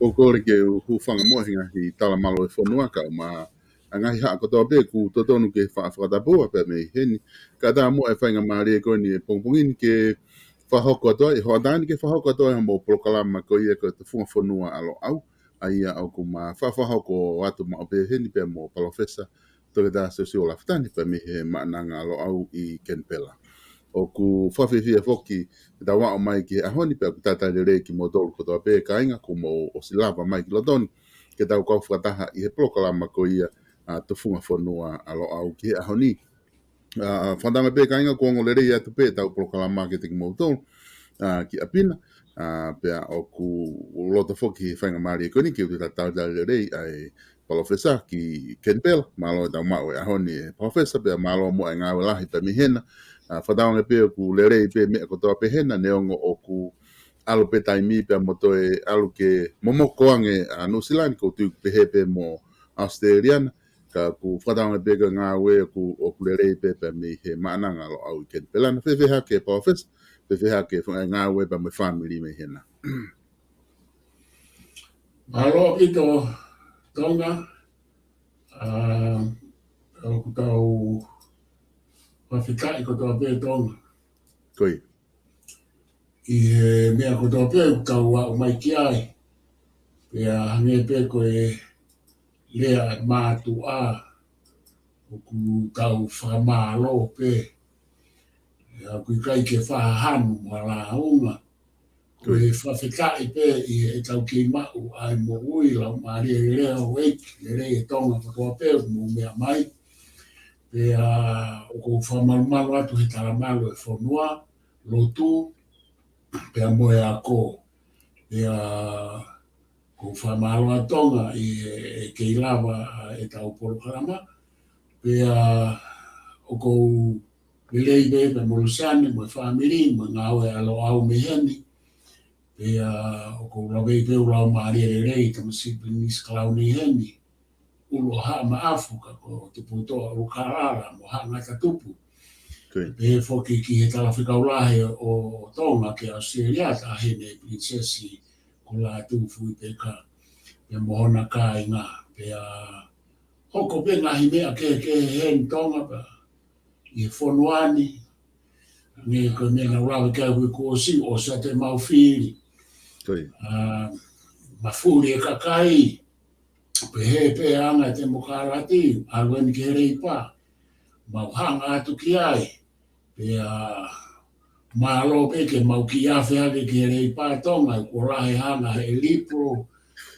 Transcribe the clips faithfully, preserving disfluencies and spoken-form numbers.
ʻOku ou kole ke u hūfanga muʻa he ngaahi tala mālō e fonua kae ʻumaʻā ʻa e ngaahi haʻa kotoa pē ʻoku totonu ke fa-, fakatapua pea mei heni. Kae ʻatā muʻa e faingamālie ko eni e pongipongi ni ke fakahoko atu ai, hoʻatā ni ke fakahoko atu ai hoʻomou polokalama ko ia ko e Tufunga Fonua ʻa Loʻau, ʻa ia ʻoku ma fa-, fakahoko atu maʻu pē heni pea mo Palōfesa Toketā Siosiua Lafitani pea mei he Maʻananga Loʻau ʻi Kenipela. ʻOku fakafiefia foki ke tau aʻu mai ki he ʻaho ni pea ʻoku talitali lelei kimoutolu kotoa pē kāinga kuo mou ʻosi lava mai ki loto ni ke tau kau fakataha ʻi he polokalama ko ia ʻa Tufunga Fonua ʻa Loʻau ki he ʻaho ni. ʻA, fakatauange pē kāinga kuo ongo lelei atu pē ʻetau polokalama kiate kimoutolu, ʻa, ki ʻapi na. ʻA, pea ʻoku loto foki he faingamālie ko eni ke u talitali lelei ʻa e Palōfesa ki Kenipela, mālō e tau maʻu e ʻaho ni e Palōfesa, pea mālō muʻa e ngāue lahi pea mei hena. ʻA, fakatauange pē ʻoku lelei pē meʻa kotoa pē hena, neongo ʻoku ʻalu pē taimi pea mo toe ʻalu ke momoko ange ʻa Nuʻusila ni, ʻoku ou tui ʻoku pehē pē mo ʻAositelēlia na, ka ʻoku fakatauange pē ko e ngāue ʻoku, ʻoku lelei pē pea mei he Maʻananga Loʻau ʻi Kenipela na. Fēfē hake Palōfesa, fēfē hake fa-, ngāue pea mo e fāmili mei hena. Mālō ʻaupito Tonga, ʻa, ʻoku tau fakafetaʻi kotoa pē Tonga. Ko ia. ʻI he meʻa kotoa pē ʻoku tau aʻu mai ki ai. Pea hangē pē ko e lea ʻa e mātuʻa ʻoku tau fakamālō pē. ʻA, ʻoku ʻikai ke fakahanu mo ha lāunga. Ko e fakafetaʻi pē ʻi heʻetau kei maʻu ʻa e moʻui, laumālie lelei, houʻeiki lelei e Tonga kotoa pē ʻoku mou meʻa mai. Pea ʻoku ou fakamalumalu atu he talamalu e fonua, lotu, pea mo e ako. Pea ʻoku ou fakamālō atu Tonga ʻi he, he kei lava ʻetau polokalama. Pea ʻoku ou lelei pē pea mo Lusiane, mo e fāmili, mo e ngāue ʻa Loʻau mei heni. Pea ʻoku ou lave pē ʻoku laumālie lelei, tamasiʻi Pilinisi Kalauni heni. ʻUlu ʻo Haʻa Maʻafu ka ko Tupuʻutoʻa ʻUlukālala mo Haʻa Ngata Tupu. Ko ia. Pehē foki ki he Talafekau Lahi ʻo Tonga ki ʻAositelēlia, Taʻahine Pilinisesi Kolātūfuipeka. Pea mo hona kāinga. Pea hoko pē ngaahi meʻa kehekehe heni Tonga pea ʻi he fonua ni. Hangē ko e meʻa naʻa ku lave ki ai kuo ʻosi, ʻosi ʻa e mau fili. Ko ia. ʻA, mafuli e kakai, pehē pē anga e temokalati, ʻalu eni ki he Leipa. Mau hanga atu ki ai, pea mālō pē ke mau kiʻi afe hake ki he Leipa Tonga, kuo lahi hanga he Lipro,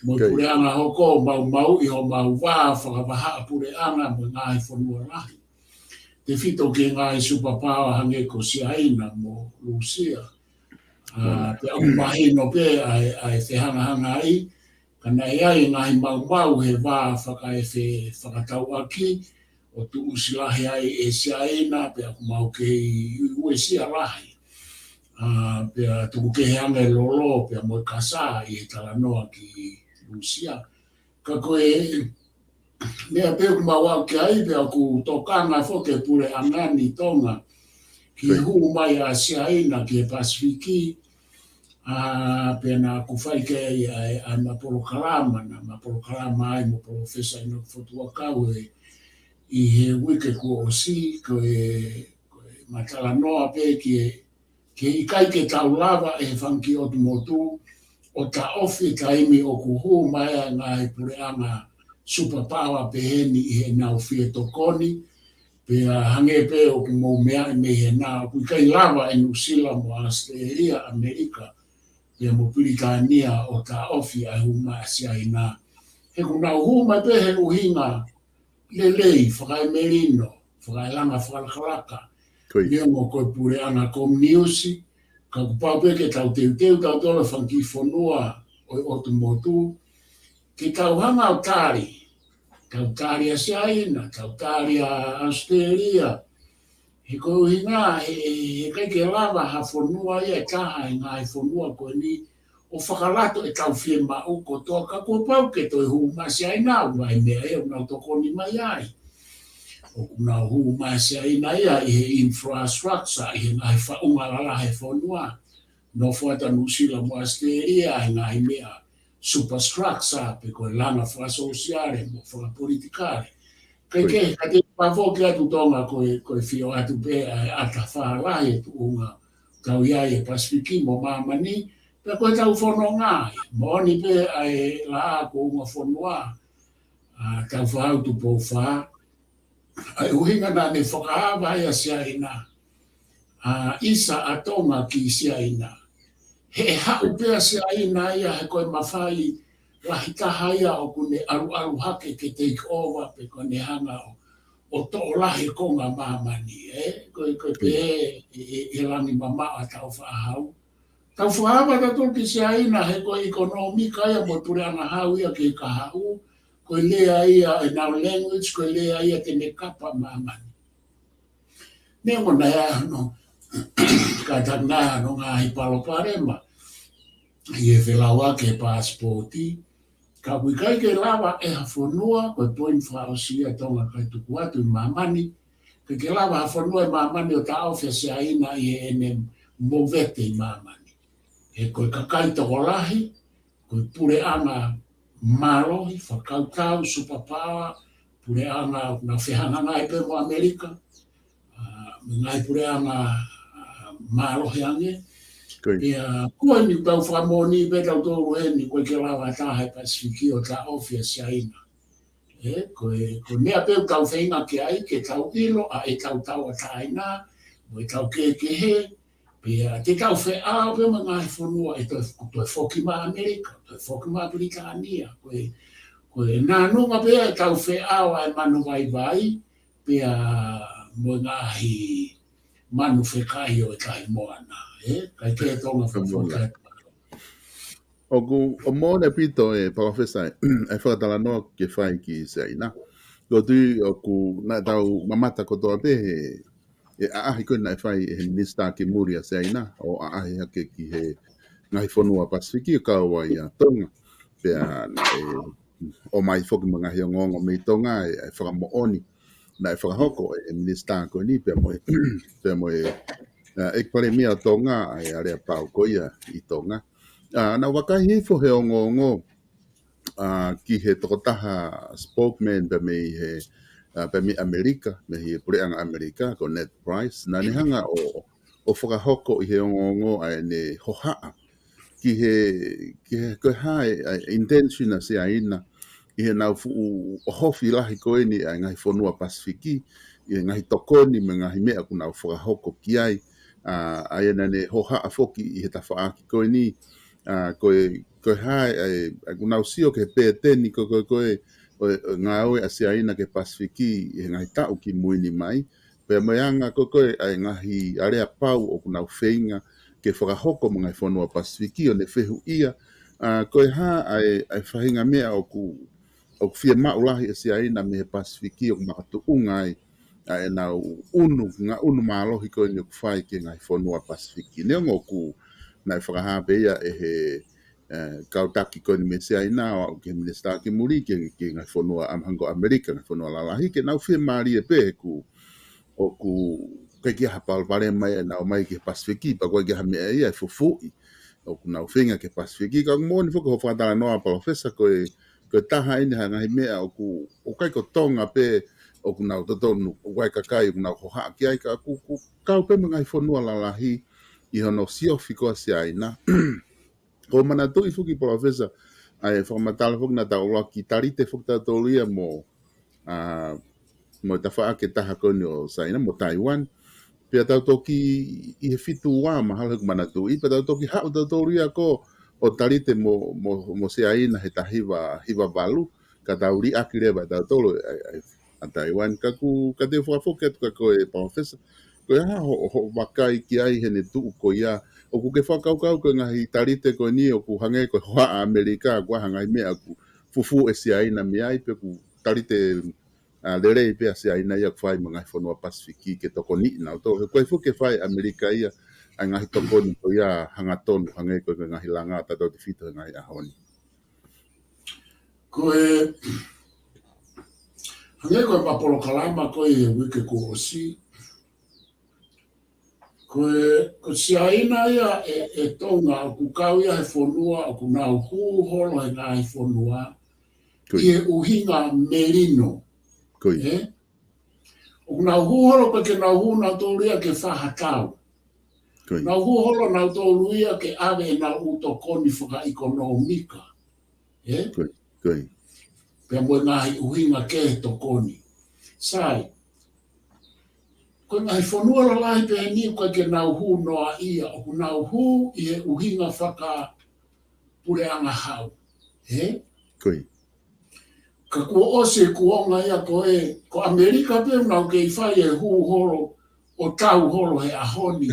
mo e Ko ia. Puleʻanga hoko, mau maʻu ʻi homau vā fakavahaʻapuleʻanga mo e ngaahi fonua lahi. Tefito ki he ngaahi superpower hangē ko Siaina mo Lūsia. ʻA, Mana. Pea ʻoku mahino pē ʻa e, ʻa e fehangahangai, ka naʻe ʻi ai e ngaahi maumau he vā fakaefe fakatauʻaki, ʻo tuʻusi lahi ai ʻe Siaina, pea ʻoku mau kei uesia lahi. ʻA, pea tuku kehe ange lolo, pea mo e kasa ʻi he talanoa ki Lūsia. Ka ko e meʻa pē ʻoku mau aʻu ki ai, pea ʻoku tokanga foki e puleʻanga ni Tonga ki he Right. hū mai ʻa Siaina ki he Pasifiki, ʻa, pea naʻa ku fai ki ai ʻa e, ʻa e ma polokalama, naʻa ma polokalama ai mo Professor ʻInoke Fotu Huʻakau he, ʻi he uike kuo ʻosi, ko e, ko e ma talanoa pē ki he ke ʻikai ke tau lava ʻe he fanga kiʻi ʻotu motu ʻo taʻofi e taimi ʻoku hū mai ai e ngaahi puleʻanga superpower pehē ni ʻi heʻenau fie tokoni, pea hangē pē ʻoku mou meaʻi mei hena ʻoku ʻikai lava ʻe Nuʻusila mo ʻAositelēlia, ʻAmelika, pea mo Pilitānia ʻo taʻofi ʻa e hū mai ʻa Siaina. He ʻoku nau hū mai pē he ʻuhinga lelei, fakaemelino, fakaelanga, fakalakalaka. Ko ia. Neongo ko e puleʻanga kominiusi, ka kuo pau pē ke tau teuteu, tautolu e fanga kiʻi fonua ʻo e ʻotu motu, ke tau hanga ʻo tali, tau tali ʻa Siaina, tau tali ʻa ʻAositelēlia, he ko e ʻuhinga, he, he ʻikai ke lava ha fonua ia ʻe taha he ngaahi fonua ko eni ʻo fakalato ʻetau fiemaʻu kotoa ka kuo pau ke toe hū mai ʻa Siaina ʻo ʻai meʻa ʻe ʻo nau tokoni mai ai. ʻOku nau hū mai ʻa Siaina ia ʻi he infrastructure, ʻi he ngaahi faʻunga lalahi e fonua. Nofo atu ʻa Nuʻusila mo ʻAositelēlia he ngaahi meʻa superstructure pe ko e langa fakasōsiale mo fakapolitikale. Kae kehe, ka te u fakafoki atu Tonga ko e, ko e fio atu pē ʻa e ʻata fālahi e tuʻunga tau ʻi ai e Pasifiki mo māmani, pea ko e tau fononga ai. Moʻoni pē ʻa e laʻā kuo ungafonua, ʻa, tau fāutu pou fā, ʻa e ʻuhinga naʻa ne fakaava ai ʻa Siaina, ʻa, ʻisa ʻa Tonga ki Siaina. He ʻe haʻu pē ʻa Siaina ia he ko e mafai lahi taha ia ʻoku ne ʻaluʻalu hake ke take over pe ko ʻene hanga ʻo, ʻo toʻo lahi e konga māmani, ē? Ko e, ko e pē ʻe, ʻe, ʻe langi mamaʻo ʻa tau fāhau. Tau fakaava tautolu ki Siaina he ko e ʻikonōmika ia mo e puleʻanga hau ia ki he kahaʻu, ko e lea ia ʻenau language, ko e lea ia te ne kapa māmani. Neongo naʻe ʻi ai hono, kātaki naʻe ʻi ai hono ngaahi palopalema ʻi he felauʻaki e paasipooti, ka ʻoku ʻikai ke lava ʻe ha fonua, ko e poini fakaʻosi ia Tonga kae tuku atu ʻi māmani, ʻikai ke lava ha fonua ʻi māmani ʻo taʻofi ʻa Siaina ʻi heʻene movete ʻi māmani. He ko e kakai tokolahi, ko e puleʻanga mālohi, fakakautau, superpower, puleʻanga naʻa fehangahangai pē mo ʻAmelika, ʻa, mo e ngaahi puleʻanga, ʻa, mālohi ange. Ko ia. Pea ko eni tau fakamoʻoni pē tautolu eni, ʻoku ʻikai ke lava ha taha ʻi he Pasifiki ʻo taʻofi ʻa Siaina. Ē, ko e, ko e meʻa pē ʻoku tau feinga ki ai, ke tau ʻilo ʻa ʻetau tauʻatāina mo ʻetau kehekehe, pea te tau feʻao pē mo e ngaahi fonua ʻe toe, toe foki mai ʻAmelika, toe foki mai Pilitānia. Ko e, ko e nānunga pē ʻetau feʻao ʻa e manu vaivai, pea mo e ngaahi manu fekai ʻo e Tahi Moana, ē? Kae kehe Tonga fakafoki atu. ʻOku, ʻo moʻoni ʻaupito ē, Palōfesa, ʻa e fakatalanoa ke fai ki Siaina. Ko e tui ʻoku naʻa tau mamata kotoa pē he, ʻe ʻaʻahi ko ē naʻe fai ʻe he Minisitā ki muli ʻa Siaina, ʻo ʻaʻahi hake ki he ngaahi fonua Pasifiki ʻo kau ai ʻa Tonga. Pea naʻe ʻomai foki mo e ngaahi ongoongo mei Tonga, ʻa e, ʻa e fakamoʻoni naʻe fakahoko ʻe he Minisitā ko eni, pea mo e, pea mo e, ʻa, ʻEiki Palēmia ʻo Tonga, ʻa e aleapau ko ia ʻi Tonga. ʻA, naʻa ku vakai hifo he ongoongo, ʻa, ki he tokotaha spokesman pea mei he, ʻa, pea mei ʻAmelika, mei he puleʻanga ʻAmelika, ko Ned Price, naʻa ne hanga ʻo, ʻo fakahoko ʻi he ongoongo ʻa ʻene hohaʻa ki he, ki he, ko e hā e, ʻa e intention ʻa Siaina ʻi heʻenau fuʻu ʻohofi lahi ko eni ʻa e ngaahi fonua Pasifiki, ʻi he ngaahi tokoni mo e ngaahi meʻa ʻoku nau fakahoko ki ai, ʻa, ʻa ia naʻa ne hohaʻa foki ʻi he tafaʻaki ko eni, ʻa, ko e, ko e hā e, ʻa, ʻoku nau sio ki he pēteni ko, ko, ko e, ʻo e, ʻo e ngāue ʻa Siaina ki he Pasifiki ʻi he ngaahi taʻu kimui ni mai, pea mo e anga ko, ko e, ʻa e ngaahi aleapau ʻoku nau feinga ke fakahoko mo e ngaahi fonua Pasifiki ʻo ne fehuʻia, ʻa, ko e hā ʻa e, ʻa e faʻahinga meʻa ʻoku, ʻoku fiemaʻu lahi ʻe Siaina mei he Pasifiki ʻoku makatuʻunga ai ʻa ʻenau ʻunu, ngaʻunu mālohi ko eni ʻoku fai ki he ngaahi fonua Pasifiki. Neongo ʻoku naʻe fakahā pē ia ʻe he, ʻe, kau taki ko eni mei Siaina ʻo aʻu ki he Minisitā ki muli ki he, ki he ngaahi fonua ʻa, hangē ko ʻAmelika, ngaahi fonua lalahi, ke nau fiemālie pē he ʻoku, ʻoku ʻikai ke ʻi ai ha palopalema ia ʻenau ō mai ki he Pasifiki, pea ʻoku ʻikai ke ʻi ai ha meʻa ia ʻe fufuuʻi ʻoku nau feinga ki he Pasifiki. Ka ʻoku moʻoni foki hoʻo fakatalanoa Palōfesa ko e, ko e taha eni ha ngaahi meʻa ʻoku, ʻoku ʻikai ko Tonga pē ʻoku nau totonu, ʻoku ʻi ai kakai ʻoku nau hohaʻa ki ai, ka ʻoku, ʻoku kau pē mo e ngaahi fonua lalahi ʻi hono siofi ko ē ʻa Siaina. ʻOku ou manatuʻi foki Palōfesa, ʻa e fakamatala foki naʻa tau ʻuluaki talite foki tautolu ia mo, ʻa, mo e tafaʻaki ʻe taha ko eni ʻo Siaina mo Taiwan. Pea tau toki ʻi he fitu ua mahalo heʻeku manatuʻi, pea tau toki haʻu tautolu ia ko ē ʻo talite mo, mo, mo Siaina he taha hiva, hiva valu, ka tau liʻaki leva ʻe tautolu ʻa, ʻa, ʻa Taiwan. Ka ʻoku, ka te u fakafoki atu kia koe Palōfesa, ko e hā hoʻo, hoʻo vakai ki ai heʻene tuʻu ko ia, ʻoku ke fakakaukau ko e ngaahi talite ko eni ʻoku hangē ko e hohaʻa ʻa ʻAmelika, ʻoku ʻi ai ha ngaahi meʻa ʻoku fufū ʻe Siaina mei ai, pe ʻoku talite, ʻa, lelei pē ʻa Siaina ia ʻoku fai mo e ngaahi fonua Pasifiki ke tokoniʻi nautolu. He ʻoku ʻikai foki ke fai ʻe ʻAmelika ia ʻa e ngaahi tokoni ko ia hangatonu, hangē ko e ngaahi langa ʻa tautefito he ngaahi ʻaho ni. Ko e, hangē ko ʻema polokalama ko ē he uike kuo ʻosi, ko Ko e, ko Siaina ia ʻe, ʻe Tonga ʻoku kau ia he fonua, ʻoku nau hū holo he ngaahi fonua, ʻi he ʻuhinga melino. ʻOku nau hū holo ko e ke nau hū nau tolu ia ke fahatau. Nau hū holo nau tolu ia ke ʻave ʻenau ʻū tokoni fakaʻekonōmika. Pea mo e ngaahi ʻuhinga ke tokoni. Sai, ko e ngaahi fonua lalahi pē ni ko e ke nau hū noa ia, ʻoku nau hū ʻi he ʻuhinga fakapuleʻanga hau. Ka kuo ʻosi e kuonga ia ko e, ko ʻAmelika pē ʻoku nau kei fai e hū holo, ʻo tau holo he ʻaho ni,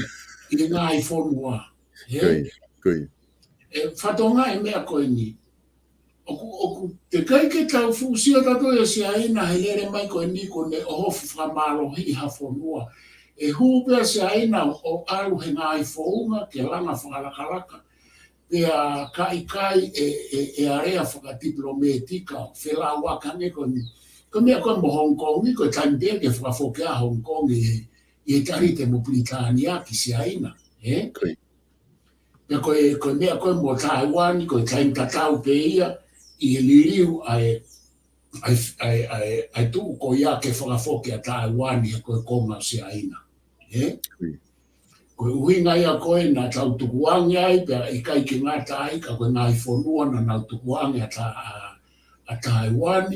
ʻi he ngaahi fonua. ʻE, fatongia e meʻa ko eni. ʻOku, ʻoku teʻeki ke tau fuʻu sio tautolu ʻia Siaina he lele mai ko eni ko ʻene ʻohofi fakamālohiʻi ha fonua. ʻE hū pē ʻa Siaina ʻo ʻalu he ngaahi founga ke langa fakalakalaka. Pea ka ʻikai ʻe, ʻe, ʻe alea fakatipilometika, felauʻaki ange ko eni. Ko e meʻa ko e mo Hong Kong, ko e taimi pē ke fakafoki ʻa Hong Kong ʻi he, ʻi he talite mo Pilitānia ki Siaina, ʻe? Pea ko e, ko e meʻa ko e mo Taiwan, ko e taimi tatau pē ia, ʻi he liliu ʻa e, ʻa e, ʻa e, ʻa e, ʻa e tuʻu ko ia ke fakafoki ʻa Taiwan he ko e konga ʻo Siaina. ʻE? Ko e ʻuhinga ia ko e naʻa tau tukuange ai, pea ʻikai ke ngata ai, ka ko e ngaahi fonua naʻa nau tukuange ʻa Ta-, ʻa, ʻa Taiwan,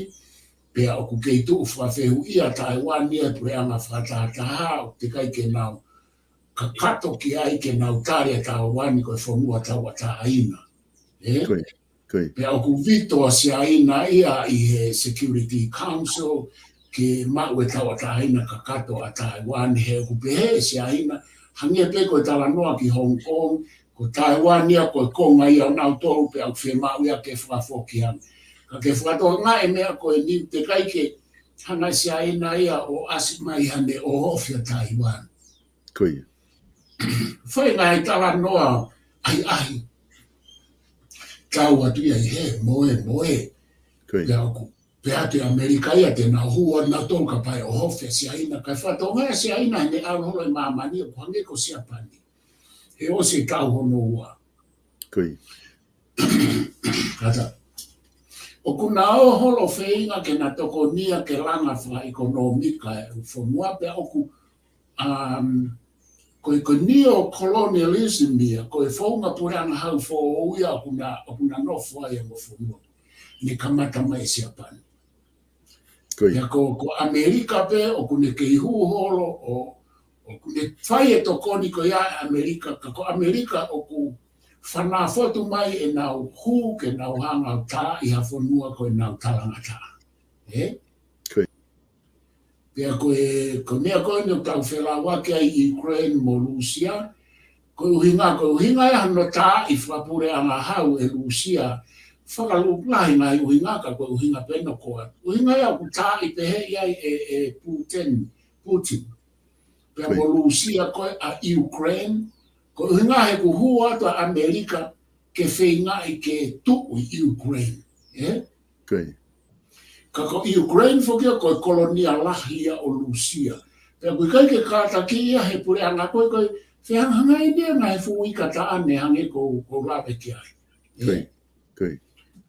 pea ʻoku kei tuʻu fakafehuʻia ʻa Taiwan ia he puleʻanga fakatahataha, ʻoku teʻeki ke nau kakato ki ai ke nau tali ʻa Taiwan ko e fonua tauʻatāina. ʻE? Pea ʻoku vito ʻa Siaina ia ʻi he Security Council ke maʻu e tauʻatāina kakato ʻa Taiwan he ʻoku pehē ʻe Siaina, hangē pē ko e talanoa ki Hong Kong, ko Taiwan ia ko e konga ia ʻo nautolu pea ʻoku fiemaʻu ia ke fakafoki ange. Ka ke fakatokangaʻi e meʻa ko eni teʻeki ke hanga ʻe Siaina ia ʻo ʻasi mai haʻane ʻohofi ʻa Taiwan. Fai ngaahi talanoa ʻahiʻahi. Tau atu ia ʻi he, mo e, mo e. Pea ʻoku, pea ʻatu ʻe ʻAmelika ia te nau hū ʻa nautolu ka pae ʻohofi ʻa Siaina. Ka e fatongia ʻa Siaina he ʻalu holo ʻi māmani ʻoku hangē ko Siapani. He ʻosi e taʻu hono ua. Kata. ʻOku na ō holo feinga ke na tokonia ke langa fakaʻekonōmika e fonua pea ʻoku, um, ko e, ko e neo-colonialism ia, ko e founga puleʻanga hau foʻou ia ʻoku na, ʻoku na nofo ai mo e fonua. Ne kamata mai ʻe Siapani. Pea ko, ko ʻAmelika pē, ʻoku ne kei hū holo, ʻo, ʻoku ne fai e tokoni ko ia ʻa ʻAmelika, ka ko ʻAmelika ʻoku fanafotu mai ʻenau hū ke nau hanga ʻo tā ʻi ha fonua ko ʻenau talangataʻa. ʻE? Pea ko e, ko e meʻa ko eni ʻoku tau felauʻaki ai Ukraine mo Lūsia, ko e ʻuhinga, ko e ʻuhinga ia hano tā ʻi fakapuleʻanga hau ʻe Lūsia, fakalūkulahi ngaahi ʻuhinga ka ko e ʻuhinga pē ʻoku ʻuhinga ia ʻoku tā ʻi pehē ia ʻe, ʻe Putin, Putin. Pea mo Lūsia ko e ʻa Ukraine, ko e ʻuhinga he ʻoku hū atu ʻa ʻAmelika ke feingaʻi ke tuʻu ʻi Ukraine. ʻE? Ka ko Ukraine foki ia ko e kolonia lahi ia ʻo Lūsia. Pea ʻoku ʻikai ke kātaki ia he puleʻanga ko e, ko e fehangahangai ia ngaahi fuʻu ika taʻane hangē ko, ko lave ki ai.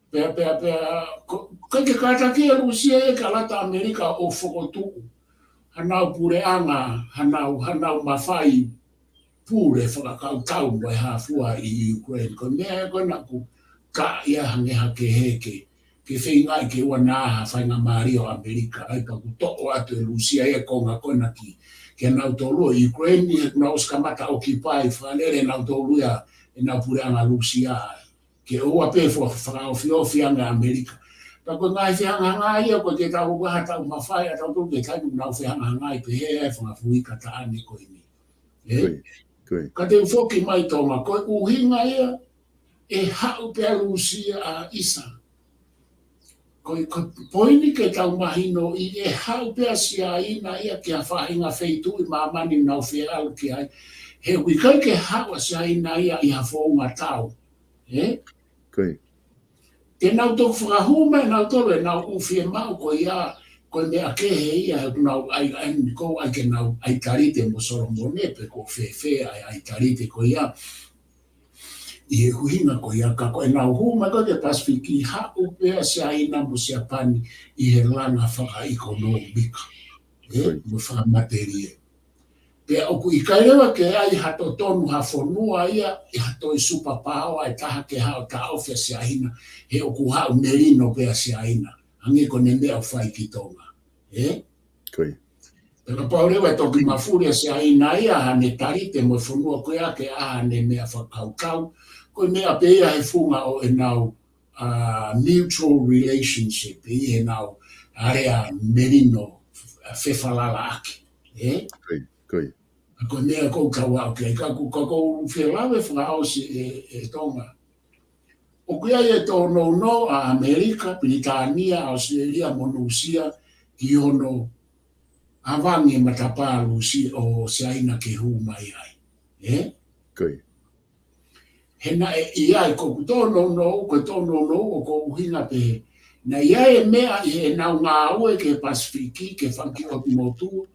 Pea, pea, pea, ko, ʻikai ke kātaki ʻe Lūsia ia ke ʻalu atu ʻAmelika ʻo fokotuʻu hanau puleʻanga, hanau, hanau mafai pule fakakautau mo e hā fua ʻi Ukraine. Ko e meʻa ia ko ena ʻoku tā ia hangē ha kehe ke, ke feingaʻi ke ʻoua naʻa ha faingamālie ʻo ʻAmelika. ʻAi pea ʻoku toʻo atu ʻe Lūsia ia e konga ko ena ki, kia nautolu ʻo Ukraine, he kuo nau ʻosi kamata ʻokipai fakalele nautolu ia ʻenau puleʻanga Lūsia ai. Ke ʻoua pē fua fakaofiofi ange ʻAmelika. Pea ko e ngaahi fehangahangai ia ko e ke tau ʻoku ʻi ai ha taʻu mafai ʻa tautolu ke tau nau fehangahangai pehē ʻa e fanga fuʻu ika taʻane ko eni. ʻE? Ka te u foki mai Tonga, ko e ʻuhinga ia, ʻe haʻu pē ʻa Lūsia ʻa ʻisa. Ko e, ko e poini ke tau mahinoʻi, ʻe haʻu pē ʻa Siaina ia ki ha faʻahinga feituʻu ʻi māmani ʻoku nau fie ʻalu ki ai. He ʻoku ʻikai ke haʻu ʻa Siaina ia ʻi ha founga tau. ʻE? Te nau toki fakahū mai nautolu ʻenau ʻū fiemaʻu ko ia ko e meʻa kehe ia, he ʻoku nau ʻai, ʻai, ko e ʻai ke nau ʻai talite mo Solomone pe ko fēfē ʻa e ʻai talite ko ia. ʻI he ʻuhinga ko ia ka ko ʻenau hū mai ko ē ki he Pasifiki, haʻu pē ʻa Siaina mo Siapani ʻi he langa fakaʻekonōmika. ʻE, mo fakamatelie. Pea ʻoku ʻikai leva ke ʻi ai ha totonu ha fonua ia, ʻi ha toe superpower ʻe taha ke haʻu ʻo taʻofi ʻa Siaina, he ʻoku haʻu melino pē ʻa Siaina. Hangē ko ʻene meʻa ʻoku fai ki Tonga. ʻE? Pea kapau leva ʻe toki mafuli ʻa Siaina ia, haʻane talite mo e fonua ko ia ke ʻai haʻane meʻa fakakaukau. Ko e meʻa pē ia he funga ʻo ʻenau, ʻa, mutual relationship, ʻi heʻenau alea melino fefalalaʻaki. ʻE? Ko e meʻa ʻoku ou kau au ki ai, ka ʻoku, ka ʻoku ou fie lave fakaʻosi ʻe, ʻe Tonga. ʻOku ʻi ai e tōnounou ʻa ʻAmelika, Pilitānia, ʻAositelēlia mo Nuʻusila ki hono ʻavangi e matapā Lūsia ʻo Siaina ke hū mai ai. ʻE? He naʻe ʻi ai, ko ʻeku tōnounou, ko e tōnounou ʻoku ou ʻuhinga pē he naʻe ʻi ai e meʻa ʻi heʻenau ngāue ki he Pasifiki, ki he fanga kiʻi ʻotu motu,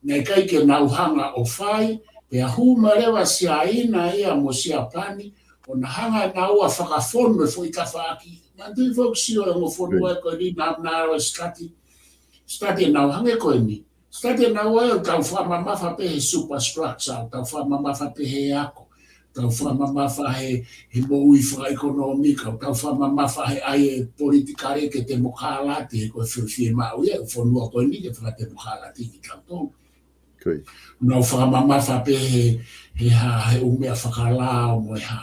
naʻe ʻikai ke nau hanga ʻo fai, pea hū mai leva Siaina ia mo Siapani, ʻo na hanga ʻe naua ʻo fakafonu e foʻi tafaʻaki. Manatuʻi foki ʻoku sio e ongo fonua ko eni naʻa nau study, study ʻenau hangē ko eni. Study ʻenau ʻai ʻo tau fakamamafa pē he superstructure, ʻo tau fakamamafa pē he ako, tau fakamamafa he, he moʻui fakaʻekonōmika, ʻo tau fakamamafa he ʻai e politikale ke temokālati, he ko e fie, fiemaʻu ia e fonua ko eni ke fakatemokālati kitautolu. Nau fakamamafa pē he, he hā, he ʻū meʻa fakalao mo e hā,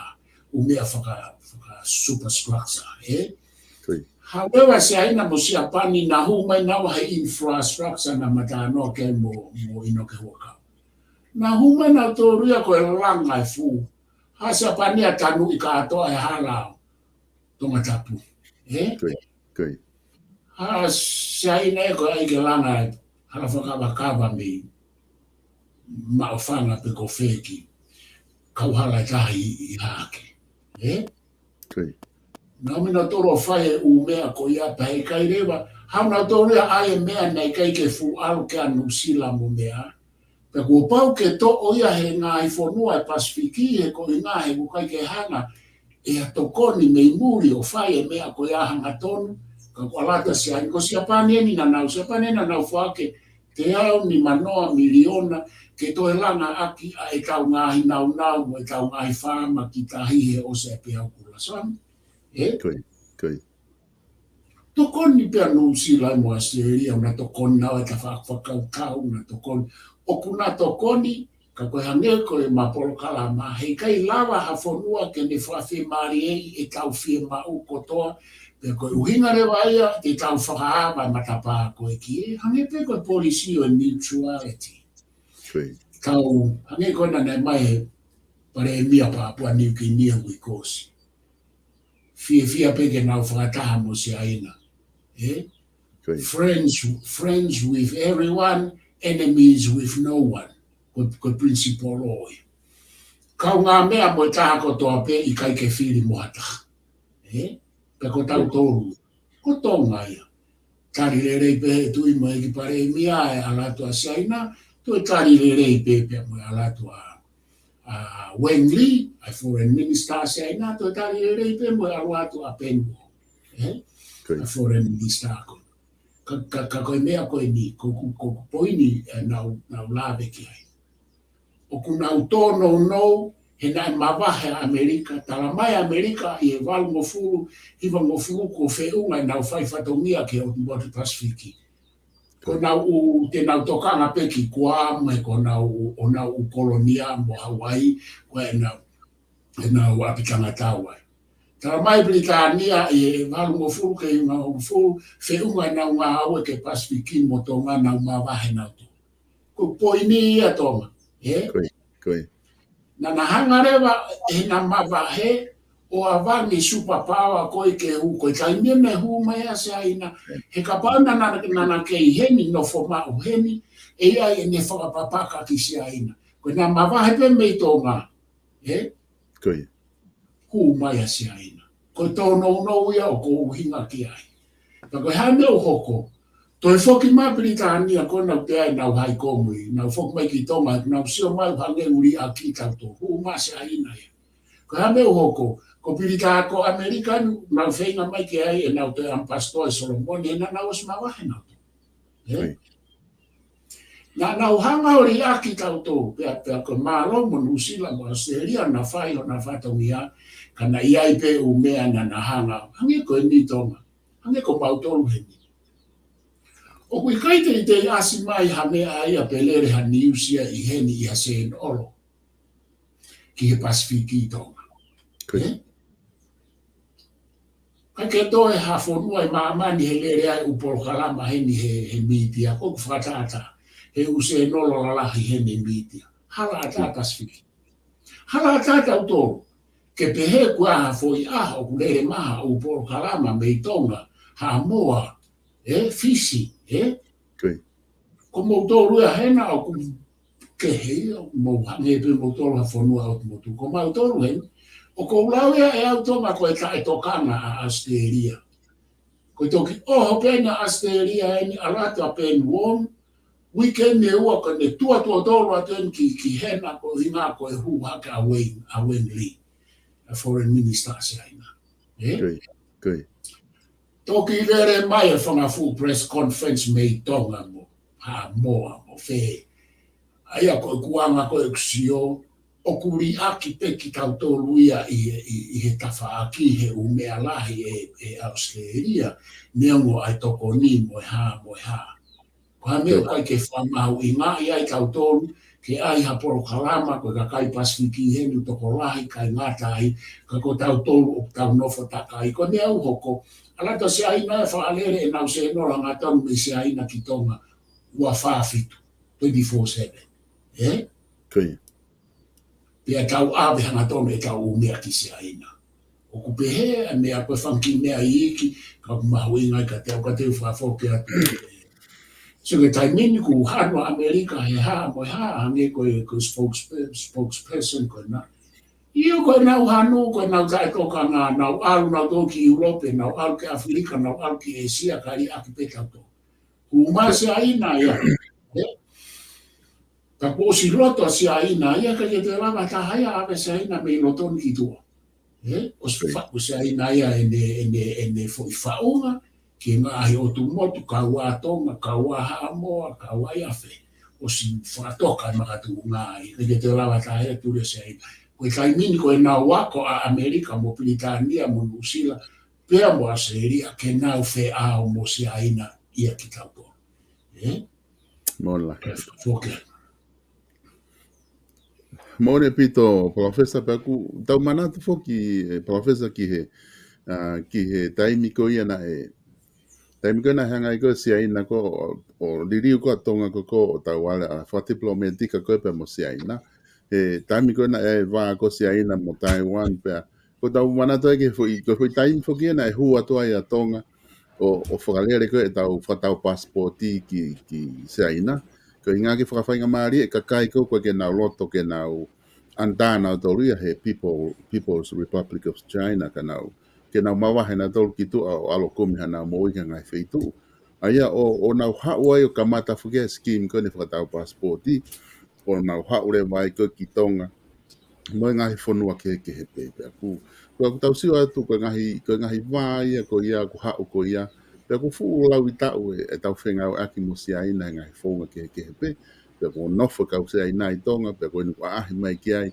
ʻū meʻa faka, faka superstructure, ʻe? However, Siaina mo Siapani na hū mai naua he infrastructure naʻa ma talanoa ki ai mo, mo ʻInoke Huʻakau. Na hū mai nautolu ia ko e langa e fū. Haʻa Siapani ʻa tanuʻi kātoa e hala ʻo Tongatapu. ʻE? Haʻa Siaina ʻe ko e ʻai ke langa e hala fakakavakava mei Maʻufanga pe ko fē ki kauhala ʻe taha ʻi, ʻi Haʻake. ʻE? Nau mei nautolu ʻo fai e ʻū meʻa ko ia pea ʻikai leva. Haʻu nautolu ia ʻai e meʻa naʻe ʻikai ke fuʻu ʻalu ki ai ʻa Nuʻusila mo meʻa. Pea kuo pau ke toʻo ia he ngaahi fonua e Pasifiki, he ko e ngaahi ʻoku ʻikai ke hanga ʻe ha tokoni mei muli ʻo fai e meʻa ko ia hangatonu, ka ko e ʻalu atu ʻa Siaina, ko Siapani eni naʻa nau, Siapani eni naʻa nau foaki e teau nimanoa miliona ke toe langa ʻaki ʻa ʻetau ngaahi naunau mo ʻetau ngaahi faama ki tahi he ʻosi e peau kula sami. ʻE? Tokoni pē ʻa Nuʻusila mo ʻAositelēlia, ʻoku na tokoni naua he tafaʻaki fakakaukau, ʻoku na tokoni, ʻoku na tokoni, ka ko e hangē ko ʻema polokalama, heʻikai lava ha fonua ke ne fakafiemālieʻi ʻetau fiemaʻu kotoa, pea ko e ʻuhinga leva ia te tau fakaava e matapā ko ē ki ai, hangē pē ko e policy ʻo e neutrality. Tau, hangē ko ena naʻe ʻomai ʻe he Palēmia Papua New Guinea ʻi he uike kuo ʻosi. Fiefia pē ke nau fakataha mo Siaina. ʻE? Friends, friends with everyone, enemies with no one. Ko, ko e principle ʻo ia. Kaungāmeʻa mo e taha kotoa pē, ʻikai ke fili mo ha taha. ʻE? Pea ko tautolu, ko Tonga ia. Tali lelei pē ʻe he Tuʻi mo e ʻEiki Palēmia e ʻalu atu ʻa Siaina, toe tali lelei pē pea mo e ʻalu atu ʻa, ʻa Wang Yi, ʻa e Foreign Minister ʻa Siaina, toe tali lelei pē mo e ʻalu atu ʻa Peng Wang. ʻE? ʻA e Foreign Minister ko. Ka, ka, ka ko e meʻa ko eni, ko, ko, ko, ko e poini ʻe naʻa, naʻa ku lave ki ai. ʻOku nau tōnounou, he naʻe mavahe ʻa ʻAmelika, tala mai ʻAmelika ʻi he valungofulu, hivangofulu kuo feʻunga ʻenau fai fatongia ki he ʻotu motu Pasifiki. Ko ʻenau ʻū, te nau tokanga pē ki Guam, he ko ʻenau ʻū, ʻenau ʻū kolonia mo Hawaii, ko ʻenau, ʻenau ʻapitanga tau ai. Tala mai Pilitānia ʻi he valungofulu ki he hivangofulu, feʻunga ʻenau ngāue ki he Pasifiki mo Tonga naʻa nau mavahe nautolu. Ko e poini ia Tonga, ʻe? Naʻa na hanga leva ʻe na mavahe ʻo ʻavangi superpower ko ē ke hū, ko e taimi ʻe hū mai ʻa Siaina, he kapau naʻa na, naʻa na kei heni nofo maʻu heni, ʻe ʻi ai ʻene fakapapaka ki Siaina. Ko ʻena mavahe pē mei Tonga, ʻe? Hū mai ʻa Siaina. Ko e tōnounou ia ʻoku ou ʻuhinga ki ai. Pea ko e hā e meʻa ʻoku hoko, Toe foki mai Pilitānia ko ē ʻenau pehē ʻenau high command, nau foki mai ki Tonga, nau sio mai hangē ʻoku liʻaki tautolu, hū mai Siaina ia. Ko e hā e meʻa ʻoku hoko, ko Pilitānia, ko ʻAmelika, nau feinga mai ke ʻai ʻenau toe ambassador ʻi Solomone, he naʻa nau ʻosi mavahe nautolu. Ē? Naʻa nau hanga ʻo liʻaki tautolu, pea, pea ko e mālō mo Nuʻusila mo ʻAositelēlia naʻa na fai honau fatongia, ka naʻe ʻi ai pē ʻū meʻa naʻa na hanga, hangē ko eni Tonga, hangē ko mautolu heni. ʻOku ʻikai teitei ʻasi mai ha meʻa ia pe lele ha niusi ia ʻi heni ʻi ha sēnolo ki he Pasifiki ʻi Tonga. Ē? ʻIkai ke toe ha fonua ʻi māmani he lele ai ʻū polokalama heni he, he mītia, ʻoku fakatātā, he ʻū sēnolo lalahi heni he mītia. Hala ʻatā Pasifiki. Hala ʻatā tautolu, ke pehē kuo ʻi ai ha foʻi ʻaho ʻoku lele mai ha ʻū polokalama mei Tonga, Haʻamoa, ē, Fisi, ē? Ko moutolu ia hena ʻoku kehe ia, mou hangē pē moutolu ha fonua ʻotu motu. Ko mautolu heni, ʻoku ou lau ia ʻe au Tonga ko e taʻetokanga ʻa ʻAositelēlia. Ko e toki ʻoho pē ʻa ʻAositelēlia eni ʻalu atu ʻa Ben Wong, uike ʻe ua ko ʻene tuʻa tuʻo tolu atu eni ki, ki hena ko e ʻuhinga ko e hū hake ʻa Wayne, ʻa Wayne Lee, ʻa e foreign minister ʻa Siaina. Ē? Toki lele mai e fanga fuʻu press conference mei Tonga mo Haʻamoa mo fē. ʻA ia ko e kuanga ko e kusio, ʻoku liʻaki pē kitautolu ia ʻi, ʻi, ʻi he tafaʻaki he ʻū meʻa lahi ʻe, ʻe ʻAositelēlia, neongo ʻa e tokoni mo e hā, mo e hā. Ko e hā e meʻa ʻoku ʻikai ke fakamahuʻingaʻi ai tautolu, ke ʻai ha polokalama, ko e kakai Pasifiki heni ʻoku tokolahi, ʻikai ngata ai, ka ko tautolu ʻoku tau nofo takai. Ko e meʻa ʻoku hoko, ʻalu atu Siaina ʻo fakalele ʻenau sēnolo hangatonu mei Siaina ki Tonga, ua fā fitu, twenty-four seven. Ē? Pea tau ʻave hangatonu ʻetau ʻū meʻa ki Siaina. ʻOku pehē, ʻa e meʻa ko e fanga kiʻi meʻa iiki, ka ʻoku mahuʻinga ai kiate au ka te u fakafoki atu. So ko e taimi ni kuo hanu ʻa ʻAmelika he hā mo e hā, hangē ko e, ko e spokespe-, spokesperson ko ena. ʻIo ko ʻenau hanu, ko ʻenau taʻetokanga, nau ʻalu nautolu ki ʻIulope, nau ʻalu ki ʻAfilika, nau ʻalu ki ʻĒsia, ka liʻaki pē tautolu. Hū mai Siaina ia. Ē? Ka kuo ʻosi loto Siaina ia, ʻikai ke toe lava ha taha ia ʻave Siaina mei loto ni ki tuʻa. Ē? ʻOsi faʻu Siaina ia ʻene, ʻene, ʻene foʻi faʻunga ki he ngaahi ʻotu motu, kau ai Tonga, kau ai Haʻamoa, kau ai ʻa fē. ʻOsi fakatoka e makatuʻunga ai, ʻikai ke toe lava ha taha ia tuli ʻa Siaina. Ko e taimi ni ko ʻenau ako ʻa ʻAmelika mo Pilitānia mo Nuʻusila, pea mo ʻAositelēlia ke nau feʻao mo Siaina ia kitautolu. Ē? Mola. Foki. Mola ʻaupito, Palōfesa, pea ʻoku tau manatu foki, ē, Palōfesa, ki he, ʻa, ki he taimi ko ia naʻe, taimi ko ia naʻe hanga ai ko ē Siaina ko ē ʻo, ʻo liliu ko ē ʻa Tonga ko ē ʻo tau ale ʻa fakatipilōmētika ko ē pea mo Siaina. He taimi ko ē naʻe ʻi ai e vā ko ē Siaina mo Taiwan pea ʻoku tau manatu ai ki he foʻi, ko e foʻi taimi foki ia naʻe hū atu ai ʻa Tonga ʻo, ʻo fakalele ko ē ʻetau fakatau pasipoti ki, ki Siaina. Ko e ʻuhinga ke fakafaingamālie e kakai ko ē ʻoku ʻikai ke nau loto ke nau ʻanata nautolu ia he People, People's Republic of China, ka nau, ke nau mavahe nautolu ki tuʻa ʻo ʻalu ʻo kumi haʻanau moʻui ki he ngaahi feituʻu. ʻA ia ʻo, ʻo nau haʻu ai ʻo kamata foki e scheme ko eni fakatau pasipoti, ʻo nau haʻu leva ai ko ē ki Tonga mo e ngaahi fonua kehekehe pē. Pea ʻoku, pea ʻoku tau sio atu ko e ngaahi, ko e ngaahi vā ia ko ia, ʻoku haʻu ko ia. Pea ʻoku fuʻu lauitaʻu e, ʻetau fengāueʻaki mo Siaina he ngaahi founga kehekehe pē. Pea ʻoku nofo e kau Siaina ʻi Tonga, pea ko eni kuo ʻaʻahi mai ki ai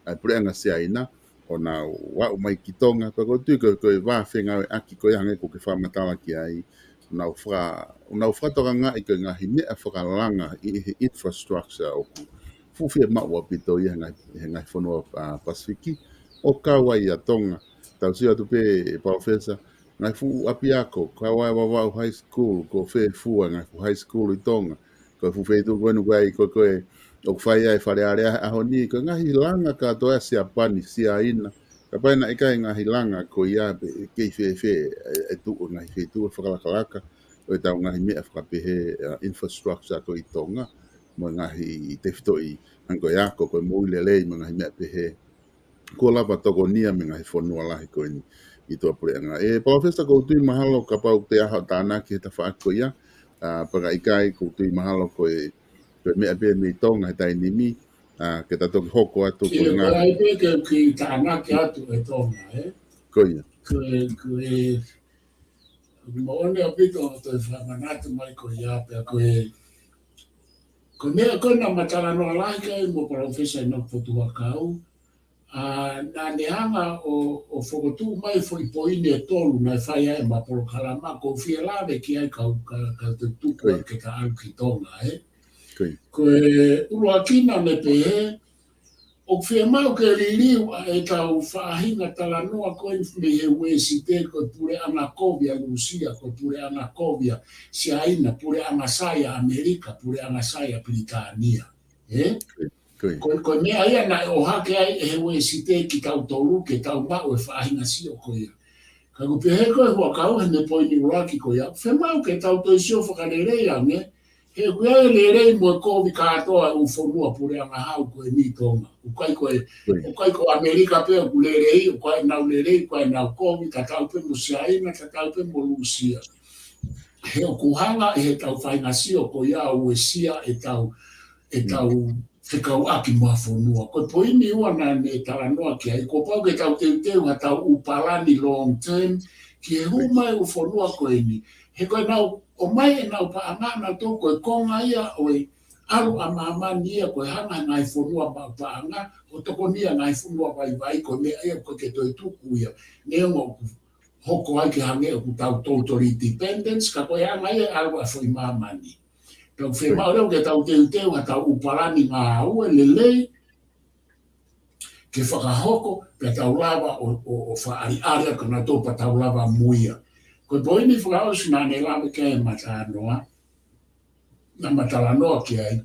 ʻa e puleʻanga Siaina, ʻo nau aʻu mai ki Tonga, pea ʻoku ou tui ko e, ko e vā fengāueʻaki ko ia hangē ko ē ʻoku ke fakamatala ki ai, ʻo nau faka-, ʻo nau fakatokangaʻi ko e ngaahi meʻa fakalanga ʻi he infrastructure ʻoku fuʻu fiemaʻu ʻaupito ia he ngaahi, he ngaahi fonua, ʻa, Pasifiki, ʻo kau ai ʻa Tonga. Tau sio atu pē, Palōfesa, ngaahi fuʻu ʻapiako, kau ai Vavaʻu High School, ko fē fua ngaahi fuʻu high school ʻi Tonga. Ko e fuʻu feituʻu ko eni ʻoku ʻi ai ko ē, ko ē ʻoku fai ai e Fale Alea he ʻaho ni, ko e ngaahi langa kātoa ʻa Siapani, Siaina, kapau naʻe ʻikai ngaahi langa ko ia pē, kei fēfē e, e tuʻu e ngaahi feituʻu e fakalakalaka ʻo ʻetau ngaahi meʻa fakapehē, ʻa, infrastructure ko ē ʻi Tonga, mo e ngaahi tefitoʻi hangē ko e ako, ko e moʻui lelei, mo e ngaahi meʻa pehē. Kuo lava tokonia mei he ngaahi fonua lahi ko eni ʻi tuʻapuleʻanga. ʻE, Palōfesa, ʻoku ou tui mahalo kapau te ke ʻaho ʻo tānaki he tafaʻaki ko ia, ʻA, pea ka ʻikai, ʻoku ou tui mahalo ko e, ko e meʻa pē mei Tonga he taimi ni, ʻa, ke ta toki hoko atu ko e ngaahi. Ko e ʻai pē ke u kiʻi tānaki atu e Tonga, ē? Ko ia. Ko e, ko e, moʻoni ʻaupito ʻa e toe fakamanatu mai ko ia pea ko e, ko e meʻa ko ē naʻá ma talanoa lahi ki ai mo Palōfesa ʻInoke Potuʻakau, ʻa, naʻá ne hanga ʻo, ʻo fokotuʻu mai foʻi poini ʻe tolu naʻe fai ai ʻema polokalama, ʻoku ou fie lave ki ai kau, ka, ka te tuku atu ke ta ʻalu ki Tonga, ē? Ko ia. Ko e ʻuluaki naʻá ne pehē, ʻoku fiemaʻu ke liliu ʻa ʻetau faʻahinga talanoa ko ē mei he Uēsite, ko e puleʻanga kovi ʻa Lūsia, ko e puleʻanga kovi ʻa Siaina, puleʻanga sai ʻa ʻAmelika, puleʻanga sai ʻa Pilitānia. Ē? Ko ia. Ko, ko e meʻa ia naʻe ʻohake ai ʻe he Uēsite kitautolu ke tau maʻu e faʻahinga sio ko ia. Ka ʻoku pehē ko e Huʻakau heʻene poini ʻuluaki ko ia, fiemaʻu ke tau toe sio fakalelei ange, he ʻoku ʻi ai e lelei mo e kovi kātoa ʻo e ʻū fonua puleʻanga hau ko eni ʻi Tonga. ʻOku ʻikai ko e, ko ia, ʻoku ʻikai ko ʻAmelika pē ʻoku lelei, ʻoku ʻikai ʻenau lelei, ʻoku ʻikai ʻenau kovi, tatau pē mo Siaina, tatau pē mo Lūsia. He ʻoku hanga ʻe heʻetau faʻahinga sio ko ia ʻo uesia ʻetau, ʻetau fekauʻaki mo ha fonua. Ko e poini ua naʻá ne talanoa ki ai, kuo pau ke tau teuteu haʻatau ʻū palani long term ki he hū mai ʻū fonua ko eni. He ko ʻenau ʻomai ʻenau paʻanga naʻa tau ko e konga ia ʻo e ʻalu ʻa māmani ia ko e hanga ʻe he ngaahi fonua maʻu paʻanga ʻo tokoniʻi ʻa e ngaahi fonua vaivai, ko e meʻa ia ʻoku ʻikai ke toe tuku ia. Neongo ʻoku hoko ai ke hangē ʻoku tau totally dependence, ka ko e anga ia e ʻalu ʻa e foʻi māmani. Pea ʻoku fiemaʻu leva ke tau teuteu haʻatau ʻū palani ngāue lelei ke fakahoko, pea tau lava ʻo, ʻo, ʻo fakaʻaliʻali ʻa kinautolu pea tau lava ʻo muia. Ko e poini fakaʻosi naʻá ne lave ki ai ʻema talanoa, naʻá ma talanoa ki ai.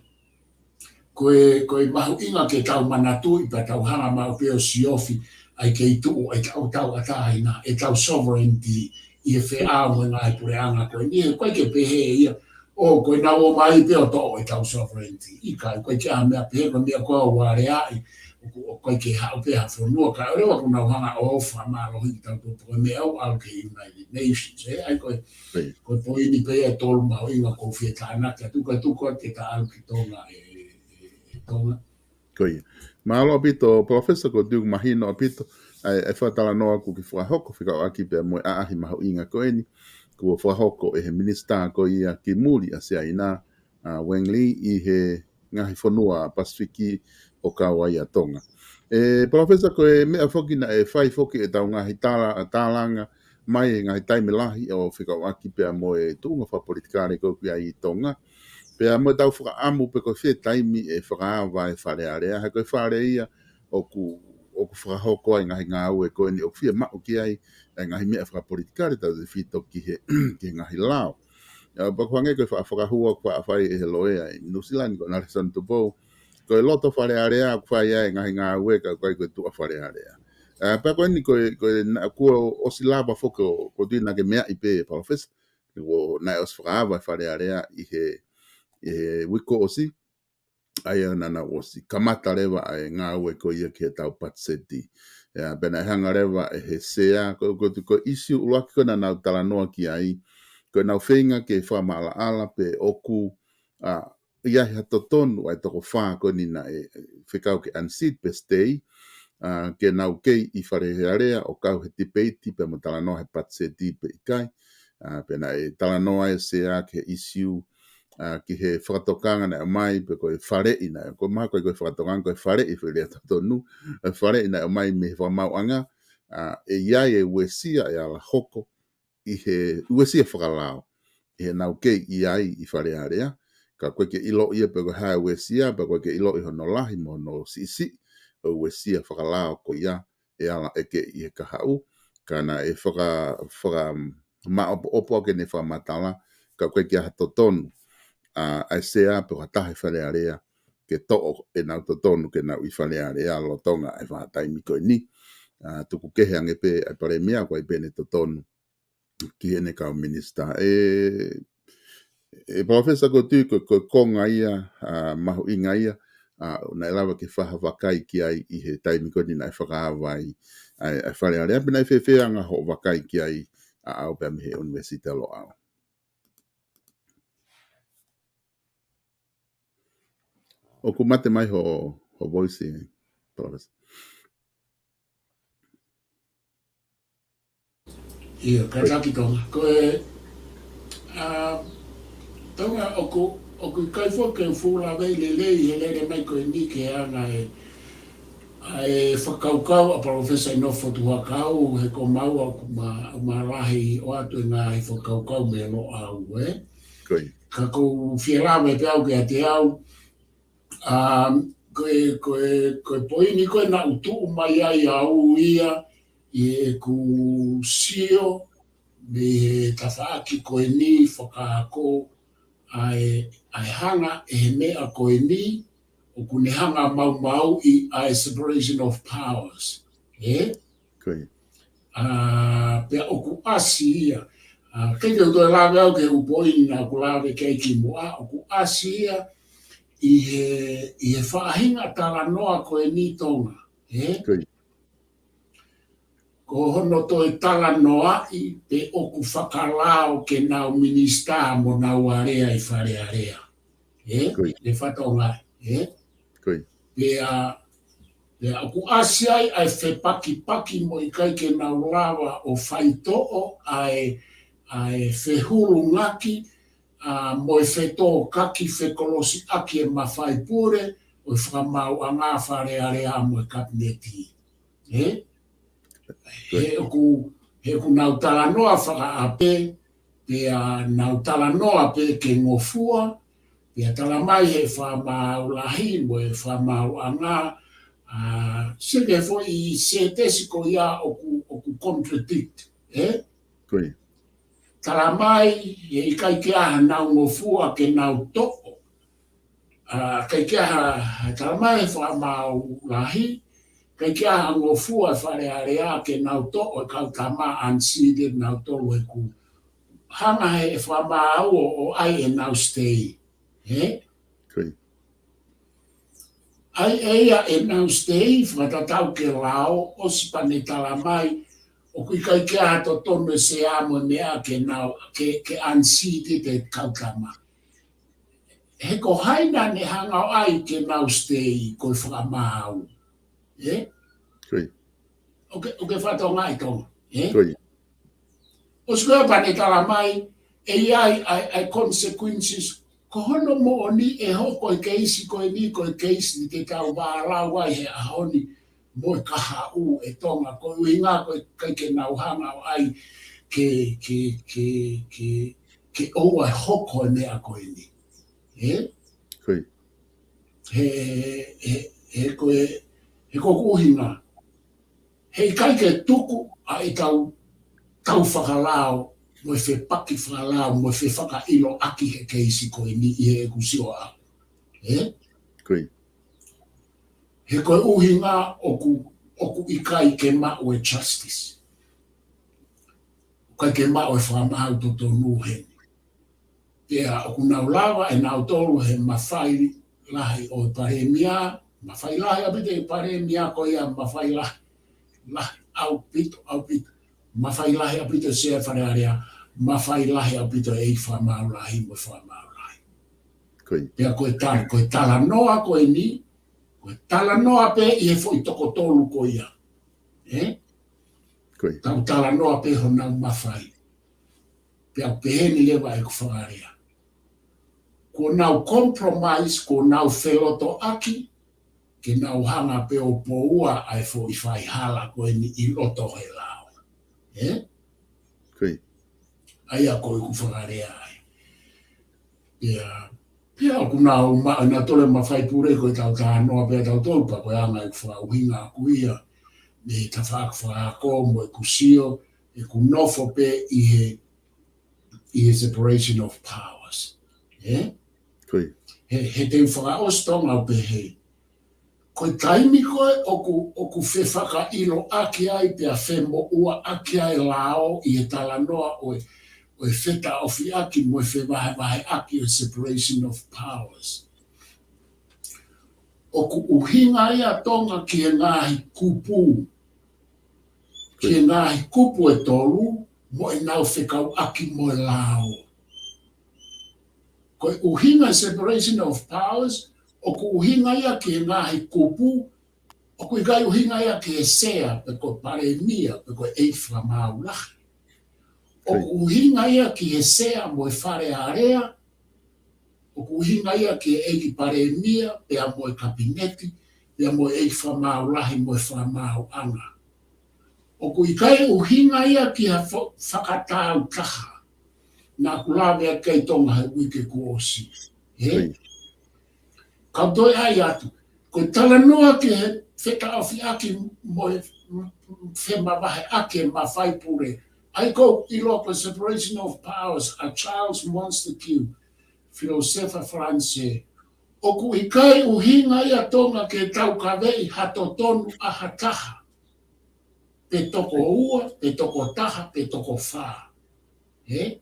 Ko e, ko e mahuʻinga ke tau manatuʻi pea tau hanga maʻu pē ʻo siofi ʻa e kei tuʻu ʻa e tau, tauʻatāina, ʻetau sovereignty ʻi he feʻao mo e ngaahi puleʻanga ko eni, he ʻoku ʻikai ke pehē ia ʻo ko ʻenau ō mai pē ʻo toʻo ʻetau sovereignty. ʻIkai, ʻoku ʻikai ke ʻi ai ha meʻa pehē, ko e meʻa ko ē ʻoku aleaʻi, ʻoku, ʻoku ʻikai ke haʻu pē ha fonua, kae ʻoua kuo nau hanga ʻo fakamālohiʻi kitautolu, ko e meʻa ʻoku ʻalu ki he United Nations, ē? ʻA ia ko e, ko e poini pē ia ʻe tolu mahuʻinga ʻoku ou fie tānaki atu, ka tuku atu ke ta ʻalu ki Tonga ē, ē, ē, ē Tonga. Ko ia. Mālō ʻaupito, Palōfesa, ʻoku ou tui ʻoku mahino ʻaupito ʻa e, ʻa e fakatalanoa kuo kiʻi fakahoko fekauʻaki pea mo e ʻaʻahi mahuʻinga ko eni kuo fakahoko ʻe he minisitā ko ia ki muli ʻa Siaina, ʻa Wang Yi, ʻi he ngaahi fonua Pasifiki ʻo kau ai ʻa Tonga. ʻE, Palōfesa, ko e meʻa foki naʻe fai foki ʻetau ngaahi tala-, tālanga mai he ngaahi taimi lahi ʻo fekauʻaki pea mo e tuʻunga fakapolitikale ko ē ʻoku ʻi ai ʻi Tonga. Pea mo ʻetau fakaʻamu pe ko e fē taimi ʻe fakaava e Fale Alea, he ko e fale ia ʻoku, ʻoku fakahoko ai e ngaahi ngāue ko eni, ʻoku fiemaʻu ki ai e ngaahi meʻa fakapolitikale tautefito ki he, ki he ngaahi lao. ʻA, pea ʻoku hangē ko e fa-, fakahua ʻoku faʻa fai ʻe he loea ʻi Nuʻusila ni ko ʻAnalesoni Tupou, ko e loto Fale Alea ʻoku fai ai e ngaahi ngāue, ka ʻoku ʻikai ko e tuʻa Fale Alea. ʻA, pea ko eni ko e, ko e na-, kuo ʻosi lava foki ʻo, ʻoku ou tui naʻá ke meaʻi pē, Palōfesa, kuo naʻe ʻosi fakaava e Fale Alea ʻi he, ʻi he uike kuo ʻosi, ʻa ia naʻa nau ʻosi kamata leva ʻa e ngāue ko ia ki heʻetau patiseti. ʻIa, pea naʻe hanga leva ʻe he sea, ko, ko, ko e ʻīsiu ʻuluaki ko ē naʻa nau talanoa ki ai, ko ʻenau feinga ke fakamaʻalaʻala pe ʻoku, ʻa, ʻi ai ha totonu ʻa e toko fā ko eni naʻe fekau ke unseat pe stay, ʻa, ke nau kei ʻi Fale Alea ʻo kau he tipeiti pea mo talanoa he patiseti pe ʻikai. ʻA, pea naʻe talanoa e sea ki he ʻīsiu, ʻa, ki he fakatokanga naʻe ʻomai pe ko e faleʻi naʻe, ko e mahalo ʻoku ʻikai ko e fakatokanga, ko e faleʻi foʻi lea totonu, e faleʻi naʻe ʻomai mei he fakamaauʻanga, ʻa, ʻe ʻi ai e uesia ʻe ala hoko ʻi he uesia fakalao ʻi heʻenau kei ʻi ai ʻi Fale Alea, ka ʻoku ʻikai ke ʻiloʻi ia pe ko e hā e uesia, pea ʻoku ʻikai ke ʻiloʻi hono lahi mo hono siʻisiʻi ʻo e uesia fakalao ko ia ʻe ala ʻeke ʻi he kahaʻu, ka naʻe faka-, fakamaʻopoʻopo ʻaki ʻene fakamatala, ka ʻoku ʻikai ke ʻi ai ha totonu, ʻa, ʻa e sea pe ko ha taha ʻi Fale Alea ke toʻo ʻenau totonu ke nau ʻi Fale Alea lolotonga e vahaʻa taimi ko eni. ʻA, tuku kehe ange pē ʻa e Palēmia, ʻoku ʻi ai pē ʻene totonu ki heʻene kau minisitā. ʻE, ʻe Palōfesa, ʻoku ou tui ko, ko e konga ia, ʻa, mahuʻinga ia, ʻa, naʻe lava ke fai ha vakai ki ai ʻi he taimi ko eni naʻe fakaava ai ʻa e, ʻa e Fale Alea, pea naʻe fēfē ʻa hoʻo vakai ki ai ʻaʻau pea mei he ʻUnivēsiti Loʻau? ʻoku mate mai ho, ho voice, Palōfesa. ʻIo, kātaki Tonga. Ko e, ʻa, Tonga ʻoku, ʻoku ʻikai foki ke fuʻu lave lelei he lele mai ko eni ki he anga e, ʻa e fakakaukau ʻa Palōfesa ʻInoke Fotu Huʻakau, he ko maua ʻoku ma, ma lahi ʻoatu e ngaahi fakakaukau mei Loʻau, ē? Ka ʻoku ou fie lave pē au kiate au, ʻa, ko e, ko e, ko e poini ko ē naʻa ku tuʻu mai ai au ia, ʻi heʻeku sio, mei he tafaʻaki ko eni fakaako, ʻa e, ʻa e hanga ʻe he meʻa ko eni, ʻoku ne hanga maumauʻi ʻa e separation of powers. Ē? ʻA, pea ʻoku ʻasi ia. ʻA, ʻikai ke u toe lave au ki he ʻū poini naʻa ku lave ki ai kimuʻa, ʻoku ʻasi ia ʻi he, ʻi he faʻahinga talanoa ko eni Tonga. Ē? Ko hono toe talanoaʻi pe ʻoku fakalao ke nau minisitā mo nau alea ʻi Fale Alea. Ē? ʻE fatonga, ē? Pea, pea ʻoku ʻasi ai ʻa e fepakipaki mo ʻikai ke nau lava ʻo faitoʻo ʻa e, ʻa e fehulungaki, ʻa, mo e fetōkaki fekolosiʻaki e mafai pule, ʻo e fakamaauʻanga Fale Alea mo e Kapineti. Ē? He ʻoku, he ʻoku nau talanoa fakaʻape, pea nau talanoa pē ke ngofua, pea tala mai he fakamaau lahi mo e fakamaauʻanga, ʻa, seke foʻi sētesi ko ia ʻoku, ʻoku contradict, ē? Tala mai, he ʻikai ke ʻi ai hanau ngofua ke nau toʻo, ʻa, ʻikai ke ʻi ai ha, ha tala mai he fakamaau lahi, ʻikai ke ʻi ai ha ngofua Fale Alea ke nau toʻo e kau tama unseated nautolu he ʻoku hanga he fakamaau ʻo, ʻo ʻai ʻenau stay. Ē? ʻAi ʻe ia ʻenau stay, fakatatau ki he lao, ʻosi pea ne tala mai, ʻoku ʻikai ke ʻi ai ha totonu e sea mo e meʻa ke nau, ke, ke unseated e kau tama. He ko hai naʻa ne hanga ʻo ʻai ke nau stay ko e fakamaau. Ē? ʻOku ke, ʻoku ke fatonga ʻi Tonga, ē? ʻOsi ko ia pea ne tala mai, ʻe ʻi ai, ʻa e, ʻa e consequences, ko hono moʻoni ʻe hoko e keisi ko eni, ko e keisi te tau vālau ai he ʻaho ni, mo e kahaʻu ʻe Tonga, ko e ʻuhinga ko e ʻikai ke nau hanga ʻo ʻai ke, ke, ke, ke, ke ʻoua ʻe hoko e meʻa ko eni. Ē? He, he, he ko e, he ko ʻeku ʻuhinga. He ʻikai ke tuku ʻa e tau, tau fakalao, mo e fepaki fakalao, mo e fefakaʻiloʻaki he keisi ko eni ʻi heʻeku sio ʻaʻaku. Ē? He ko e ʻuhinga ʻoku, ʻoku ʻikai ke maʻu e justice. ʻIkai ke maʻu e fakamaau totonu heni. Pea ʻoku nau lava ʻe nautolu he mafai lahi ʻo e palēmia, mafai lahi ʻaupito e palēmia ko ia, mafai lahi, lahi ʻaupito, ʻaupito. Mafai lahi ʻaupito e sea Fale Alea, mafai lahi ʻaupito e fakamaau lahi mo e fakamaau lahi. Pea ko e tala, ko e talanoa ko eni, ko e talanoa pē ʻi he foʻi toko tolu ko ia. Ē? Tau talanoa pē honau mafai. Pea peheni leva ʻeku fakalea. Kuo nau compromise, kuo nau felotoʻaki, ke nau hanga pē ʻo poua ʻa e foʻi faihala ko eni ʻi loto he lao. Ē? ʻA ia ko ʻeku fakalea ai. Pea, pea ʻoku nau ma, nautolu e mafai pule ko e tau talanoa pea tautolu pea ko e anga ʻeku fakaʻuhinga ʻaku ia. Mei he tafaʻaki fakaako mo ʻeku sio, ʻeku nofo pē ʻi he, ʻi he separation of powers. Ē? He, he te u fakaʻosi Tonga ʻo pehē. Ko e taimi ko ē ʻoku, ʻoku fefakaʻiloʻaki ai pea femoʻuaʻaki ai lao ʻi he talanoa ʻo e, ʻo e fetaʻofiʻaki mo e fevahevaheʻaki ʻo e separation of powers. ʻOku ʻuhinga ia Tonga ki he ngaahi kupu, ki he ngaahi kupu ʻe tolu, mo ʻenau fekauʻaki mo e lao. Ko e ʻuhinga separation of powers, ʻoku ʻuhinga ia ki he ngaahi kupu, ʻoku ʻikai ʻuhinga ia ki he sea, pe ko e palēmia, pe ko e ʻeiki fakamaau lahi. ʻOku ʻuhinga ia ki he sea mo e Fale Alea, ʻoku ʻuhinga ia ki he ʻeiki palēmia, pea mo e kapineti, pea mo e ʻeiki fakamaau lahi, mo e fakamaauʻanga. ʻOku ʻikai ʻuhinga ia ki ha fo-, fakatāutaha. Naʻa ku lave ʻaki ʻi Tonga he uike kuo ʻosi. He? Kau toe ʻai atu. Ko e talanoa ki he fetaʻofiʻaki mo e femavaheʻaki ʻa e mafai pule. ʻA ia ko e ʻiloa ko e separation of powers ʻa Charles Montesquieu, filōsefa Falanisē. ʻOku ʻikai ʻuhinga ia Tonga ke taukaveʻi ha totonu ʻa ha taha. Pe toko ua, pe toko taha, pe toko fā. He?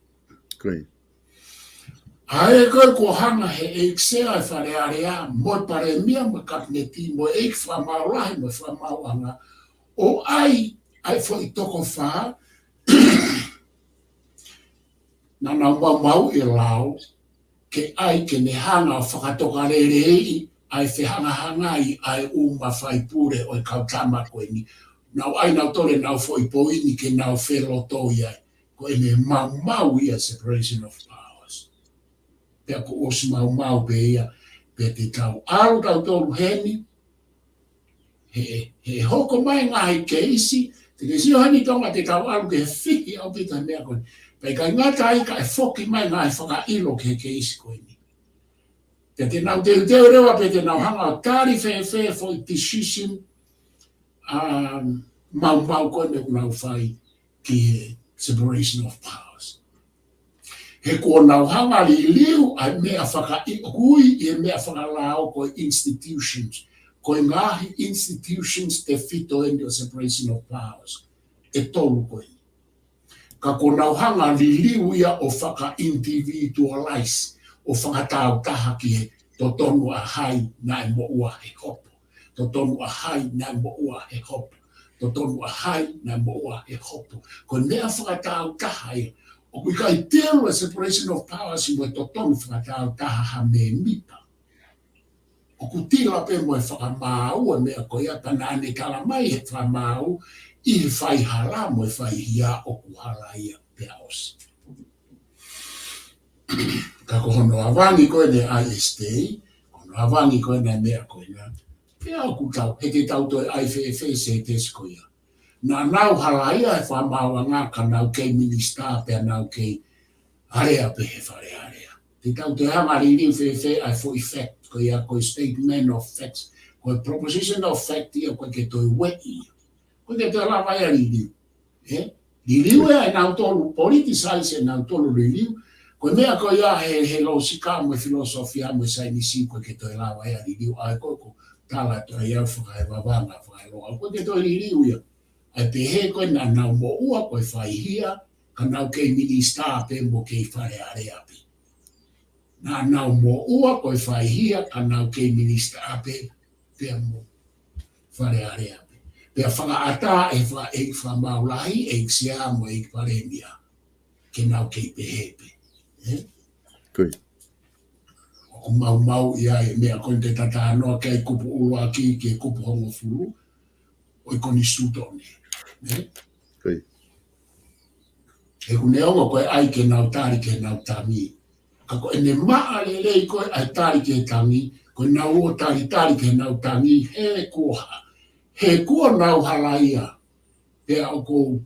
ʻA ia ko e kuo hanga he ʻeiki sea ʻa e Fale Alea, mo e palēmia, mo e kapineti, mo e ʻeiki fakamaau lahi, mo e fakamaauʻanga, ʻo ʻai, ʻai foʻi toko fā, naʻa nau maumauʻi e lao, ke ʻai ke ne hanga ʻo fakatokaleleʻi ʻa e fehangahangai ʻa e ʻū mafai pule ʻo e kau tama ko eni. Nau ʻai nautolu ʻenau foʻi poini ke nau felotoi ai. Ko ʻene maumau ia separation of powers. Pea kuo ʻosi maumau pē ia, pea te tau ʻalu tautolu heni, he, he hoko mai ngaahi keisi, te ke sio heni Tonga te tau ʻalu ke fihi ʻaupito he meʻa ko eni. Pea ʻikai ngata ai ka ʻe foki mai ngaahi fakaʻilo ki he keisi ko eni. Pea te nau teuteu leva pea te nau hanga ʻo tali fēfē foʻi decision, um, maumau ko eni ʻoku nau fai ki he separation of powers. He kuo nau hanga liliu ʻa e meʻa fakaʻi-, ʻoku ui ʻi he meʻa fakalao ko e institutions. Ko e ngaahi institutions tefito eni ʻo separation of powers. ʻE tolu ko eni. Ka kuo nau hanga liliu ia ʻo faka-individualize, ʻo fakatāutaha ki he totonu ʻa hai naʻe moʻua he hopo. Totonu ʻa hai naʻe moʻua he hopo. Totonu ʻa hai naʻe moʻua he hopo. Ko e meʻa fakatāutaha ia. ʻOku ʻikai telu e separation of powers mo e totonu fakatāutaha ha mēmipa. ʻOku tila pē mo e fakamaau e meʻa ko ia pea naʻa ne tala mai he fakamaau ʻi he faihala mo e faihia ʻoku hala ia pea ʻosi. Ka ko hono avangi ko eni ʻa e I S T, ko hono avangi ko eni e meʻa ko ena. Pea ʻoku tau, he te tau toe ʻai fēfē e sētesi ko ia. Naʻa nau hala ia he fakamaauʻanga ka nau kei minisitā pea nau kei alea pē he Fale Alea. Te tau toe hanga liliu fēfē ʻa e foʻi fact ko ia ko e statement of facts. Ko e proposition of fact ia ko e ke toe ueʻi ia. Ko e ke toe lava ia liliu. He? Liliu ia ʻe nautolu, politicize ʻe nautolu liliu. Ko e meʻa ko ia he, he lōsika mo e filōsofia mo e saienisi ko e ke toe lava ia liliu. ʻA ia ko e ko tala toe ia fakaevavanga, fakaeloa. Ko e ke toe liliu ia. ʻA ia pehē ko e naʻa nau moʻua ko e faihia, ka nau kei minisitā pē mo kei Fale Alea pē. Naʻa nau moʻua ko e faihia, ka nau kei minisitā pē, pea mo Fale Alea pē. Pea fakaʻatā ʻe he faka-, ʻeiki fakamaau lahi, ʻeiki sea mo e ʻeiki palēmia. Ke nau kei pehē pē. Ē? ʻOku maumauʻi ai e meʻa ko eni te ta talanoa ki ai kupu ʻuluaki ki he kupu hongofulu ʻo e konisitūtone. Ē? He ʻoku ne ongo ko e ʻai ke nau tali ke nau tangi. Ka ko ʻene maʻa lelei ko e ʻai tali ke tangi, ko e nau ō talitali ke nau tangi, he kuo ha-, he kuo nau hala ia. Pea ʻoku ou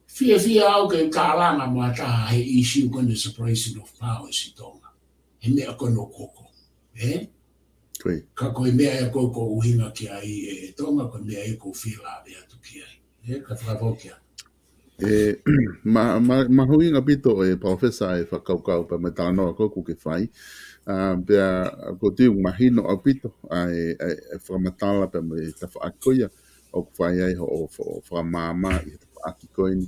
fiefia au ke kalanga mo ha taha he issue ko eni separation of powers ʻi Tonga. He meʻa ko eni ʻoku hoko. Ē? Ka ko e meʻa ia ko ē ʻoku ou ʻuhinga ki ai ʻe Tonga, ko e meʻa ia ʻoku ou fie lave atu ki ai. Ē, ka fakafou ki ai. ʻE, ma-, ma-, mahuʻinga ʻaupito ʻe Palōfesa e fakakaukau pea mo e talanoa ko ē ʻoku ke fai. ʻA, pea ʻoku ou tui ʻoku mahino ʻaupito ʻa e, ʻa e, ʻa e fakamatala pea mo e tafaʻaki ko ia ʻoku fai ai hoʻo, hoʻo fakamaama ʻi he tafaʻaki ko eni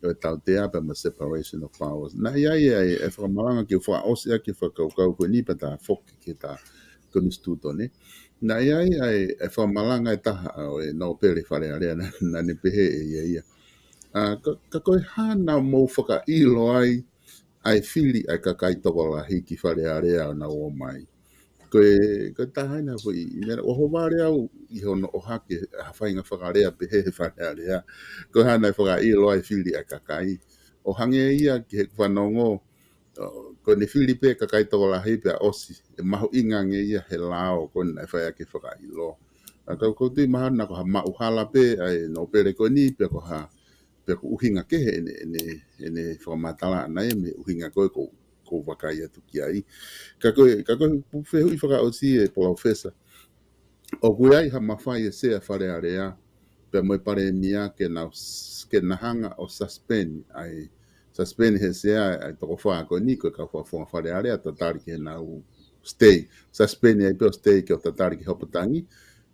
ʻo e tautea pea mo e separation of powers. Naʻe ʻi ai ʻa e, ʻa e fakamalanga ke fakaʻosi ʻaki e fakakaukau ko eni pea ta foki ki he ta konisitūtone. Naʻe ʻi ai ʻa e, ʻa e fakamalanga ʻe taha ʻo e Nōpele Fale Alea naʻa, naʻa ne pehē ʻe ia ia. ʻA, ka, ka ko e hā naʻa mou fakaʻilo ai ʻa e fili ʻa e kakai tokolahi ki Fale Alea ʻo nau ō mai. Ko e, ko e taha ʻena foʻi, ʻi meʻa, ʻohovale au ʻi hono ʻohake ha faʻahinga fakalea pehē he Fale Alea. Ko e hā naʻe fakaʻilo ai e fili ʻa e kakai. ʻO hangē ia ki heʻeku fanongo, ʻo, ko ʻene fili pē kakai tokolahi pea ʻosi, ʻe mahuʻinga ange ia he lao ko ē naʻe fai ʻaki e fakaʻilo. ʻA ka ʻoku ou tui mahalo naʻa ko ha maʻuhala pē ʻa e nōpele ko eni, pea ko ha, pea ko e ʻuhinga kehe ʻene, ʻene, ʻene fakamatala ʻana ia mei he ʻuhinga ko ē ʻoku ou, ʻoku ou vakai atu ki ai. Ka ko e, ka ko e fehuʻi fakaʻosi ē Palōfesa, ʻoku ʻi ai ha mafai ʻa e Sea Fale Alea, pea mo e Palēmia ke na, ke na hanga ʻo suspend, ʻa e suspend he Sea ʻa e toko fā ko eni ko e kau fakafofonga Fale Alea tatali ki heʻenau stay. Suspend ai pē ʻo stay ke ʻo tatali ki Hopotangi.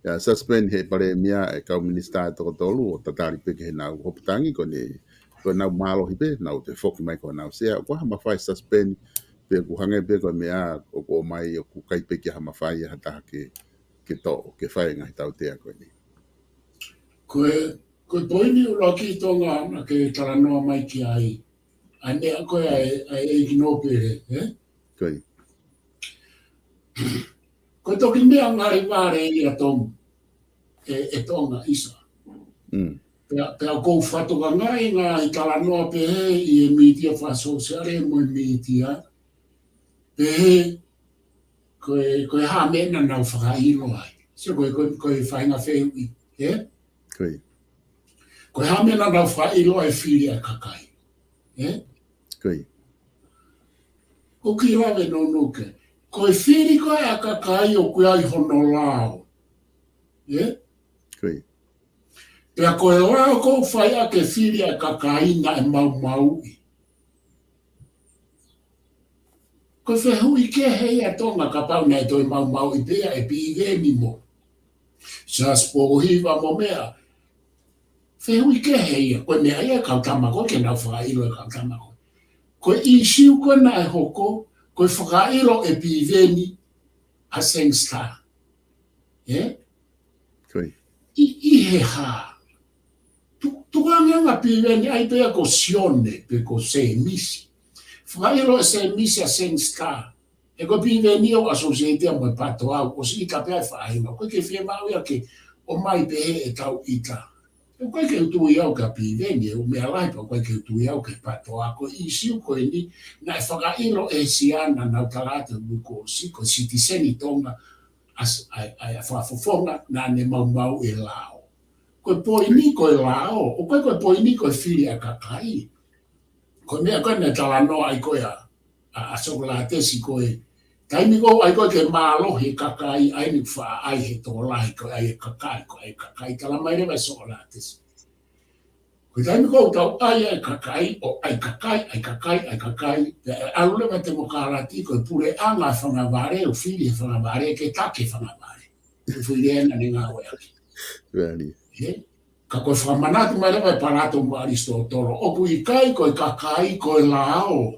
ʻIo, suspend he Palēmia ʻa e kau minisitā ʻe toko tolu ʻo tatali pē ki heʻenau Hopotangi ko eni, ko ʻenau mālohi pē, nau toe foki mai ko ʻenau Sea. ʻOku ʻi ai ha mafai suspend, pe ʻoku hangē pē ko e meʻa ʻoku ʻomai ʻoku ʻikai pē ke ʻi ai ha mafai ʻa ha taha ke, ke toʻo, ke fai e ngaahi tautea ko eni. Ko e, ko e poini ʻuluaki Tonga naʻa ke talanoa mai ki ai, ʻa e meʻa ko ē ʻa e, ʻa e ʻEiki Nōpele, ē? Ko ia. Ko e toki meʻa ngali vale ia Tom, ē, ē Tonga ʻisa. Mm. Pea, pea ʻoku ou fakatokangaʻi e ngaahi talanoa pehē ʻi he mītia fakasōsiale mo e mītia, pehē ko e, ko e hā e meʻa naʻa nau fakaʻilo ai. So ko e, ko e, ko e faʻahinga fehuʻi, ē? Ko ia. Ko e hā e meʻa naʻa nau fakaʻilo ai e fili ʻa e kakai, ē? Ko ia. ʻOku ou lave nounou ki ai. Ko e fili ko ē ʻa e kakai ʻoku ʻi ai hono lao, ē? Ko ia. Pea ko e lao ʻoku fai ʻaki e fili ʻa e kakai naʻe maumauʻi. Ko e fehuʻi kehe ia Tonga kapau naʻe toe maumauʻi pē ia ʻe Piveni mo Siaosi Pōhiva mo meʻa. Fehuʻi kehe ia, ko e meʻa ia ʻa e kau tama ko ē ke nau fakaʻilo e kau tama ko ē. Ko e ʻīsiu ko ē naʻe hoko, ko e fakaʻilo ʻe Piveni ʻa Sangster. Ē? Ko ia. ʻI, ʻi he hā. Tu, tukuange ʻa Piveni ai pē ia ko Sione, pe ko Sēmisi. Fakaʻilo ʻe Sēmisi ʻa Sangster. He ko Piveni ʻoku associate ia mo e PATOA, ʻosi ʻita pē ʻa e faʻahinga. ʻOku ʻikai ke fiemaʻu ia ke ʻomai pē heʻetau ʻita. ʻOku ʻikai ke u tui au kia Piveni, ʻoku meʻa lahi pē ʻoku ʻikai ke u tui au ki he PATOA. Ko e ʻīsiu ko eni, naʻe fakaʻilo ʻe he Sea naʻa nau tala atu he uike kuo ʻosi, ko e sitiseni Tonga, ʻa s-, ʻa e, ʻa e, ʻa e fakafofonga naʻa ne maumauʻi e lao. Ko e poini ko e lao, ʻoku ʻikai ko e poini ko e fili ʻa e kakai. Ko e meʻa ko ē naʻe talanoa ai ko ē ʻa, ʻa, ʻa Sokolatesi ko e, taimi ko ē ʻoku ʻai ko ē ke mālohi e kakai, ʻa eni ʻoku faʻa ʻai he tokolahi ko e ʻai e kakai, ko e ʻai e kakai, talamai leva ʻe Sokolatesi. Ko e taimi ko ē ʻoku tau ʻai e kakai, ʻo ʻai kakai, ʻai kakai, ʻai kakai, pea ʻe ʻalu leva e temokalati, ko e puleʻanga e fanga vale, ʻo fili e fanga vale, ke taki e fanga vale. Ko e fili ena ne ngāueʻaki. Really? Ē? Ka ko e fakamanatu mai leva ʻe Palato mo ʻAlisitōtolo, ʻoku ʻikai ko e kakai, ko e lao.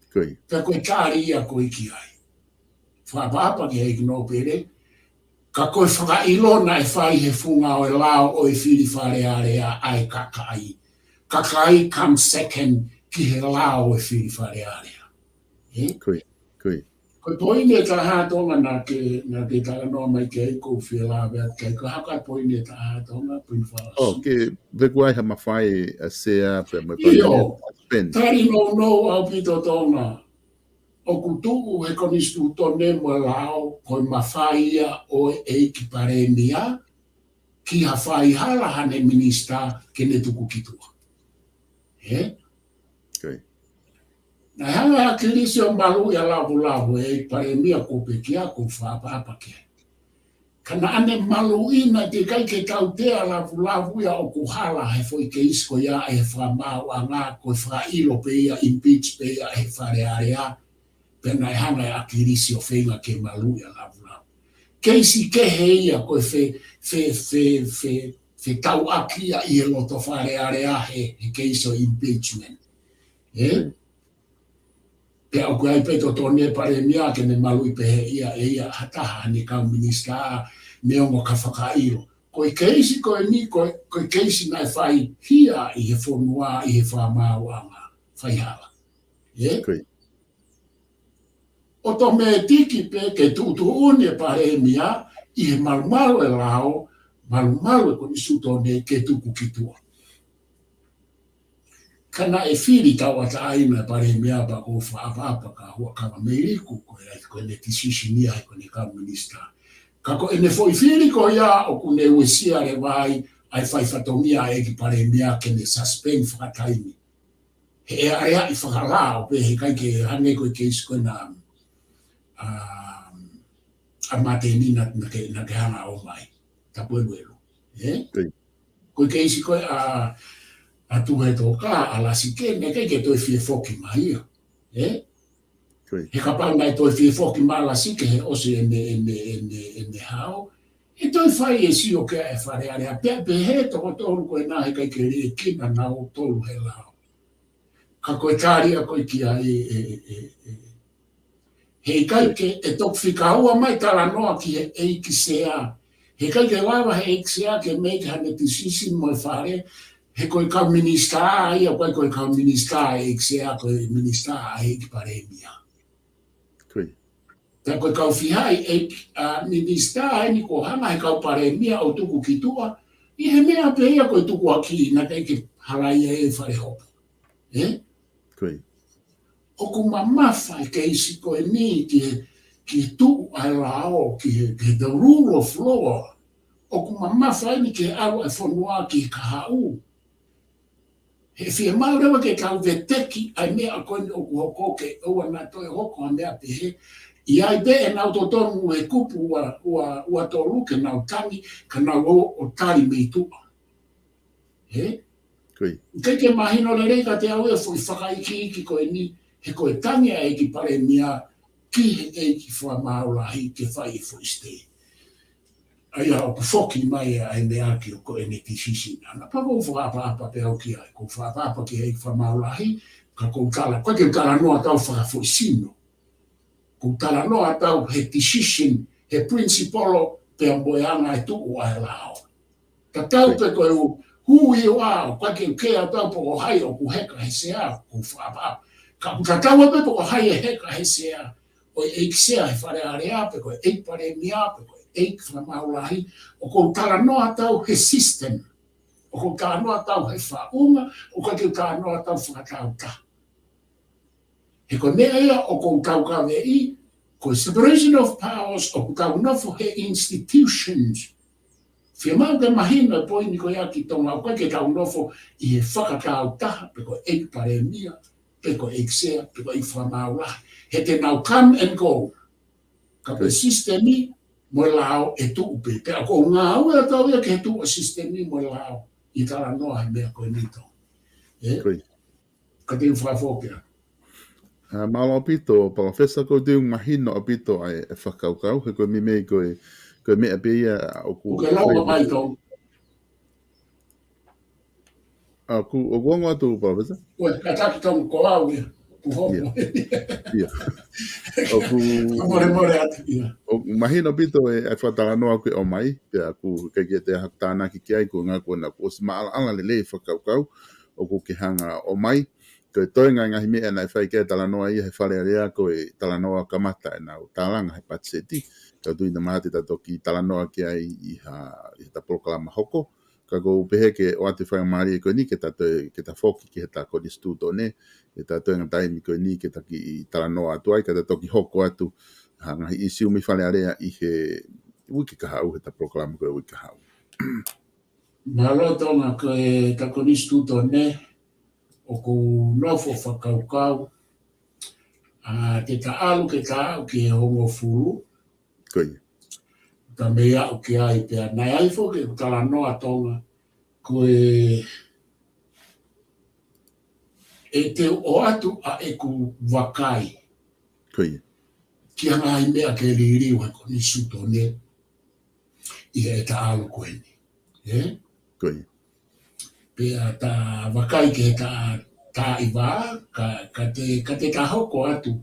Ko ia. Pea ko e tali ia ko ē ki ai. Fakaʻapaʻapa ki he ʻEiki Nōpele, ka ko e fakaʻilo naʻe fai he funga ʻo e lao ʻo e fili Fale Alea ʻa e kakai. Kakai come second ki he lao ʻo e fili Fale Alea. Ē? Ko ia, ko ia. Ko e poini ʻe taha Tonga naʻa ke, naʻa ke talanoa mai ki ai ʻoku ou fie lave atu ki ai, ko e hā e poini ʻe taha Tonga, poini fakaʻosi. ʻOku ou tui ʻoku ʻi ai ha mafai ʻa e Sea pea mo e Palēmia. ʻIo, tali nounou ʻaupito Tonga. ʻOku tuʻu he konisitūtone mo e lao ko e mafai ia ʻo e ʻEiki Palēmia ki ha faihala haʻane minisitā ke ne tuku ki tuʻa. Ē? Ko ia. Naʻe hanga ʻe ʻAkilisi ʻo maluʻi ʻa Lavulavu, ʻEiki Palēmia, ʻoku ou pekia, ʻoku ou fakaʻapaʻapa ki ai. Ka naʻa ne maluʻi, naʻe teʻeki ai ke tautea ʻa Lavulavu ia ʻoku hala he foʻi keisi ko ia ʻa e fakamaauʻanga, ko e fakaʻilo pē ia, impeach pē ia ʻe he Fale Alea, pea naʻe hanga ʻe ʻAkilisi ʻo feinga ke maluʻi ʻa Lavulavu. Keisi kehe ia ko e fe, fe, fe, fe, fetauʻaki ia ʻi he loto Fale Alea he, he keisi ʻo e impeachment. Ē? Mm. Pea ʻoku ʻi ai pē totonu e Palēmia ke ne maluʻi pehē ia ʻe ia ha taha ʻene kau minisitā neongo ka fakaʻilo. Ko e keisi ko eni, ko e, ko e keisi naʻe fai hia ʻi he fonua, ʻi he fakamaauʻanga, faihala. Ē? Ko ia. ʻotomētiki pē ke tuʻutuʻuni e palēmia ʻi he malumalu e lao, malumalu e konisitūtone ke tuku ki tuʻa. Ka naʻe fili tauʻatāina e palēmia pea ʻoku ou fakaʻapaʻapa kia Huʻakavameiliku, ko e, ko ʻene decision ia he ko ʻene kau minisitā. Ka ko ʻene foʻi fili ko ia ʻoku ne uesia leva ai ʻa e fai fatongia ʻa e ʻEiki Palēmia ke ne suspend fakataimi. He ʻe aleaʻi fakalao pē he ʻikai ke hangē ko e keisi ko ena ʻa, ʻa Māteni naʻa, naʻa ke, naʻa ke hanga ʻo ʻomai. Tapu ʻeluʻelu. Ē? Ko e keisi ko ē ʻa, ʻa Tuhetokā, ʻa Lasike, naʻe ʻikai ke toe fie foki mai ia. Ē? He kapau naʻe toe fie foki mai ʻa Lasike he ʻosi ʻene, ʻene, ʻene, ʻene hao, ʻe toe fai e sio ki ai e Fale Alea pea pehē toko tolu ko ena he ʻikai ke liʻekina nautolu he lao. Ka ko e tali ʻa ko ē ki ai e, e, e, e, he ʻikai ke, ʻe toki fika ua mai talanoa ki he ʻEiki Sea. He ʻikai ke lava he ʻEiki Sea ke make haʻane decision mo e Fale, he ko e kau minisitā ia, ʻikai ko e kau minisitā ʻa e ʻEiki Sea, ko e minisitā ʻa e ʻEiki Palēmia. Pea ko e kau fiha ʻa e ʻEiki, ʻa, minisitā eni kuo hanga he kau palēmia ʻo tuku ki tuʻa, ʻi he meʻa pē ia ko e tukuakiʻi naʻe ʻikai ke halaia e Fale Hopo. Ē? ʻOku mamafa e keisi ko eni ki he, ki he tuʻu ʻa e lao, ki he, ki he the rule of law. ʻOku mamafa eni ke ʻalu e fonua ki he kahaʻu. He fiemaʻu leva ke tau veteki ʻa e meʻa ko eni ʻoku hoko ke ʻoua naʻa toe hoko ha meʻa pehē. ʻI ai pē ʻenau totonu e kupu ua, ua, ua tolu ke nau tangi, ka nau ō ʻo tali mei tuʻa. Ē? ʻIkai ke mahino lelei kiate au e foʻi fakaikiiki ko eni, he ko e tangi ʻa e ʻEiki Palēmia ki he ʻEiki Fakamaau Lahi ke fai e foʻi stay. ʻA ia ʻoku foki mai ʻa e meʻa ki he ko ʻene decision ʻana. Pea ʻoku ou fakaʻapaʻapa pē au ki ai, ʻoku ou fakaʻapaʻapa ki he ʻEiki Fakamaau Lahi, ka ʻoku ou tala, ʻikai ke u talanoa atu au fakafoʻisino. ʻOku ou talanoa atu au he decision, he principle, pea mo e anga e tuʻu ʻa e lao. Tatau pē ko e ʻū, who you are, ʻoku ʻikai ke u kea atu au pe ko hai ʻoku heka he sea, ʻoku ou fakaʻapaʻapa. Ka ʻoku tatau pē pe ko hai ʻe heka he sea, ʻo e ʻEiki Sea he Fale Alea, pe ko e ʻEiki Palēmia, pe ko e ʻEiki Fakamaau Lahi, ʻoku ou talanoa atu au he system. ʻOku ou talanoa atu au he faʻunga, ʻoku ʻikai ke u talanoa atu au fakatāutaha. He ko e meʻa ia ʻoku ou taukaveʻi, ko e separation of powers, ʻoku tau nofo he institutions. Fiemaʻu ke mahino e poini ko ia ki Tonga, ʻoku ʻikai ke tau nofo ʻi he fakatāutaha, pe ko e ʻEiki Palēmia, pe ko e ʻEiki Sea, pe ko e ʻEiki Fakamaau Lahi. He te nau come and go. Ka ko e sisitemi mo e lao ʻe tuʻu pē. Pea ʻoku ou ngāue atu au ia ki he tuʻu ʻa e sisitemi mo e lao ʻi he talanoa he meʻa ko eni Tonga. Ē? Ka te u fakafoki atu. ʻA, mālō ʻaupito, Palōfesa, ʻoku ou tui ʻoku mahino ʻaupito ʻa e, e fakakaukau, he ko e meimei ko e, ko e meʻa pē ia ʻoku ʻOku ke lau mai Tonga. ʻA, ʻoku, ʻoku ongo atu, Palōfesa? Ko e kātaki Tonga ko au ia. ʻOku hopo. ʻIo. ʻOku, ka mole mole atu ia. ʻOku mahino ʻaupito e, e fakatalanoa ʻoku ke ʻomai, pea ʻoku ʻikai ke te aha tānaki ki ai, ko e ngaahi ko ena kuo ʻosi maʻalaʻala lelei e fakakaukau ʻoku ke hanga ʻo ʻomai. Ko e toenga e ngaahi meʻa naʻe fai ki ai e talanoa ia he Fale Alea ko e talanoa kamata ʻenau tālanga he patiseti. Ka ʻoku ou tui naʻa mahalo te ta toki talanoa ki ai ʻi ha, ʻi ha polokalama hoko. Ka ʻoku ou pehē ke ʻoatu e faingamālie ko eni ke ta toe, ke ta foki ki he ta konisitūtone, ke ta toenga taimi ko eni ke ta kiʻi talanoa atu ai, ka ta toki hoko atu ha ngaahi ʻīsiu mei Fale Alea ʻi he uike kahaʻu, he ta polokalama ko e uike kahaʻu. Mālō Tonga, ko e ta konisitūtone, ʻoku ou nofo fakakaukau, ʻa, te ta ʻalu ke ta aʻu ki he hongofulu. Ko ia. Ta mei aʻu ki ai pea naʻe ʻai foki ʻeku talanoa Tonga, ko e, ʻe te u ʻoatu ʻa ʻeku vakai. Ko ia. Ki ha ngaahi meʻa ke liliu he konisitūtone ʻi he ta ʻalu ko eni. Ē? Ko ia. Pea ta vakai ki he ta, ta iva, ka, ka te, ka te ta hoko atu,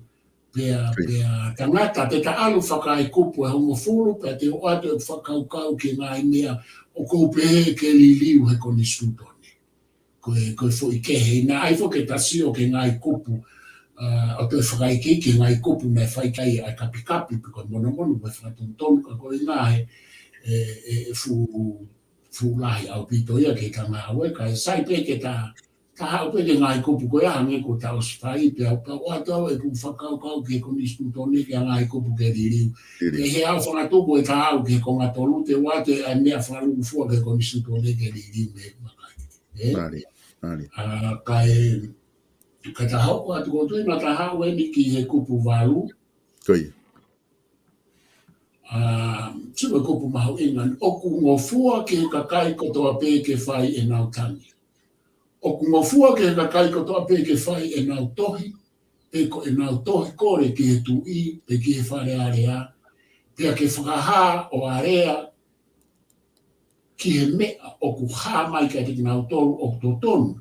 pea, ko ia. Pea tangata, te ta ʻalu fakaikupu e hongofulu, pea te u ʻoatu e fakakaukau ki he ngaahi meʻa ʻoku ou pehē ke liliu he konisitūtone. Ko e, ko e foʻi kehe, naʻe ʻai foki ke ta sio ki he ngaahi kupu, ʻa, ʻo toe fakaikiiki ngaahi kupu naʻe fai ki ai ʻa e kapikapi pe ko e monomono pe fakatonutonu ka ko e ngaahi, ʻe, ʻe, ʻe fuʻu, fuʻu lahi ʻaupito ia ke ta ngāue, kae sai pē ke ta, ta haʻu pē ki he ngaahi kupu ko ia hangē ko ʻeta ʻosi fai pē au, pea ʻoatu au ʻeku fakakaukau ki he konisitūtone ki he ngaahi kupu ke liliu. Liliu. Ke he au fakatuku ʻe ta haʻu ki he konga tolu te ʻoatu ʻa e meʻa fakalūkufua ki he konisitūtone ke liliu mei he vakai. Ē? Mālie, mālie. ʻA, kae, ka ta haʻu atu ko ē, naʻa ta haʻu eni ki he kupu valu. Ko ia. ʻA, sio ki he kupu mahuʻinga, ʻoku ngofua ki he kakai kotoa pē ke fai ʻenau tangi. ʻOku ngofua ki he kakai kotoa pē ke fai ʻenau tohi, pe ko ʻenau tohi kole ki he tuʻi, pe ki he Fale Alea, pea ke fakahā ʻo alea ki he meʻa ʻoku hā mai kiate kinautolu ʻoku totonu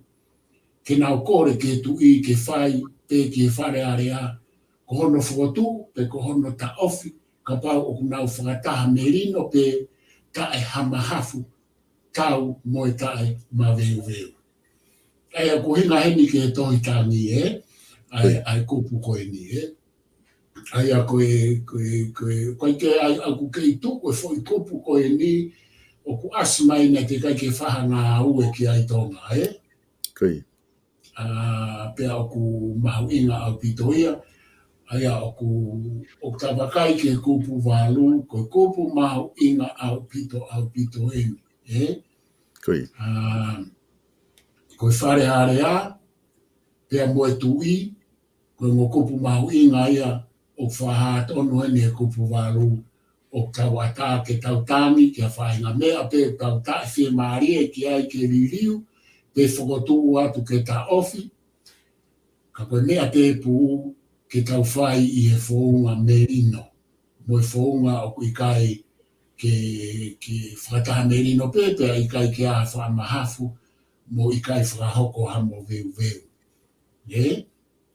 ke nau kole ki he tuʻi ke fai pe ki he Fale Alea, ko hono fokotuʻu pe ko hono taʻofi, kapau ʻoku nau fakataha melino pe taʻe ha mahafu, tau mo e taʻe maveuveu. ʻA ia ʻoku ʻuhinga heni ki he tohi tangi, ē? ʻA e, ʻa e kupu ko eni, ē? ʻA ia ko e, ko e, ko e, ko e ke ai, ʻoku kei tuʻu e foʻi kupu ko eni, ʻoku ʻasi mai naʻe teʻeki ai ke fai ha ngāue ki ai Tonga, ē? Ko ia. ʻA, pea ʻoku mahuʻinga ʻaupito ia. ʻA ia ʻoku, ʻoku ta vakai ki he kupu valu, ko e kupu mahuʻinga ʻaupito, ʻaupito eni, ē? Ko ia. ʻA, ko e Fale Alea, pea mo e tuʻi, ko e ongo kupu mahuʻinga ia ʻoku fakahā tonu eni he kupu valu, ʻoku tau ʻatā ke tau tangi ki ha faʻahinga meʻa pe ʻoku tau taʻefiemālie ki ai ke liliu, pe fokotuʻu atu ke taʻofi, ka ko e meʻa tēpū ke tau fai ʻi he founga melino, mo e founga ʻoku ʻikai ke, ke fakataha melino pe, pea ʻikai ke ʻi ai ha fakamahafu, mo ʻikai fakahoko ha moveuveu. Ē?